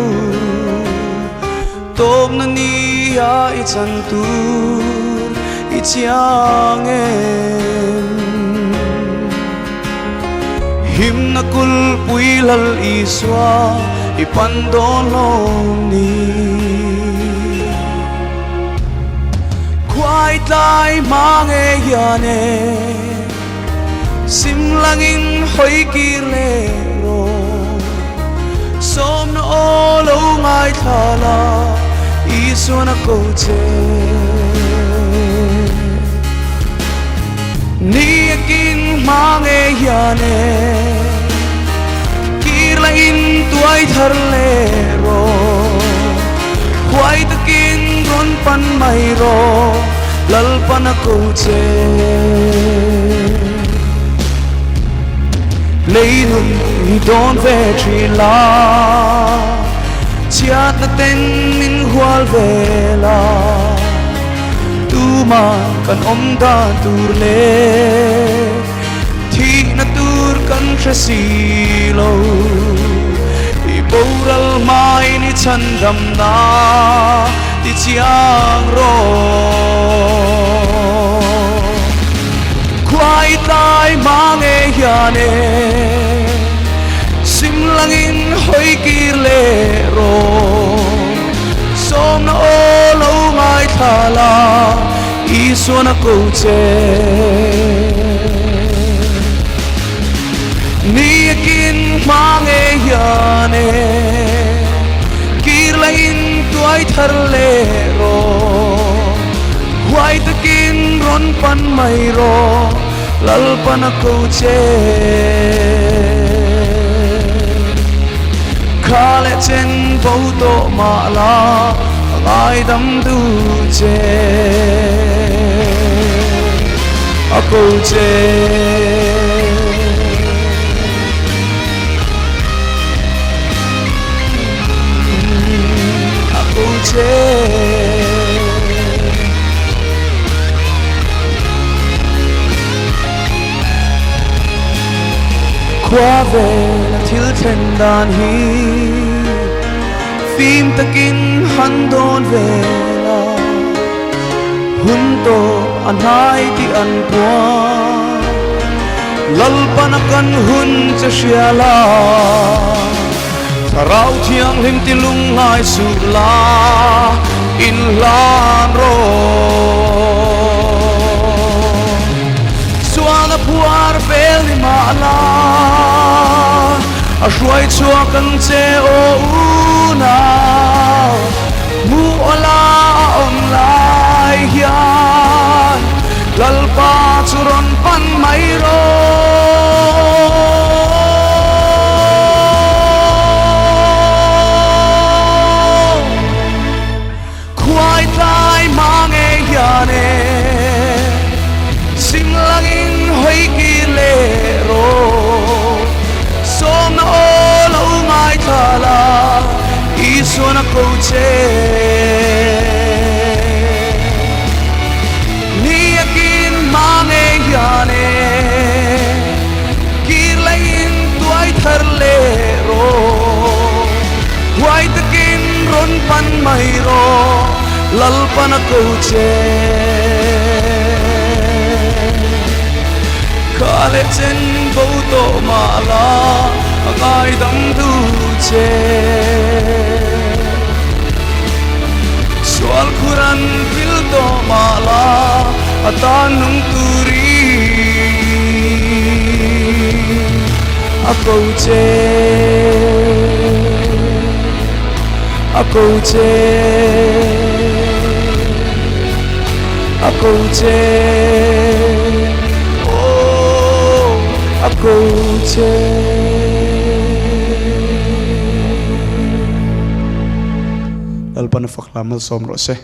tawpna ni a i chan tur i chiang em? Himna kulpui Lal Isua i pan dawn hlawm ni. Khuai tlai hma nge hian e, sim langin hawi kir leh rawh. Sawmna aw lo ngaithla la, Isuan a ko che. Ni a king hma nge hian e, kir la in tuai thar leh rawh. Huai takin rawn pan mai rawh, Lalpan a ko che. Lei nun i dawn ve thin la, chhiatna ten min hual ve la. Tuma kan awm dan tur leh thihna tur kan hre si lo. I boral hmain i chhandamna ti chiang rawh. Khuai tlai hma nge hian e, sim langin hawi kir leh rawh. Sawmna aw lo ngaithla la, Isuan a ko che. Ni a kin hma nge hian e, kir la in tuai thar leh rawh. Huai takin rawn pan mai rawh, Lalpan a ko che. Kha leh chen bo tawh mah la, a ngaidam duh che. A ko che. A ko che. Khua vela thil thlen dan hi fim takin han dawn vela, hun tawp a hnai tih an puan. Lalpana kan hun che hria la, Thlarau Thianghlim ti lungngai suh la, inhlan rawh. Sualna phuar vel ni mah la, a hruai chhuak ang che aw unau. Hmuh awla a awm lai hian Lalpa chu rawn pan mai rawh. Khuai tlai hma nge hian e, sim langin hawi kir leh rawh. Sawmna aw lo ngaithla la, Isuan a ko che. Ni a kin hma nge hian e, kir leiin tuai thar leh rawh. Huai takin rawn pan mai rawh, Lalpan a ko che. Kha leh chen bo. tawh mah la a ngaidam duh che. Sual khur an pil tawh mah la a tan nung turin a ko che, a ko che, a ko che, aw a ko che. Lalpan a fak hla malsawm rawh se.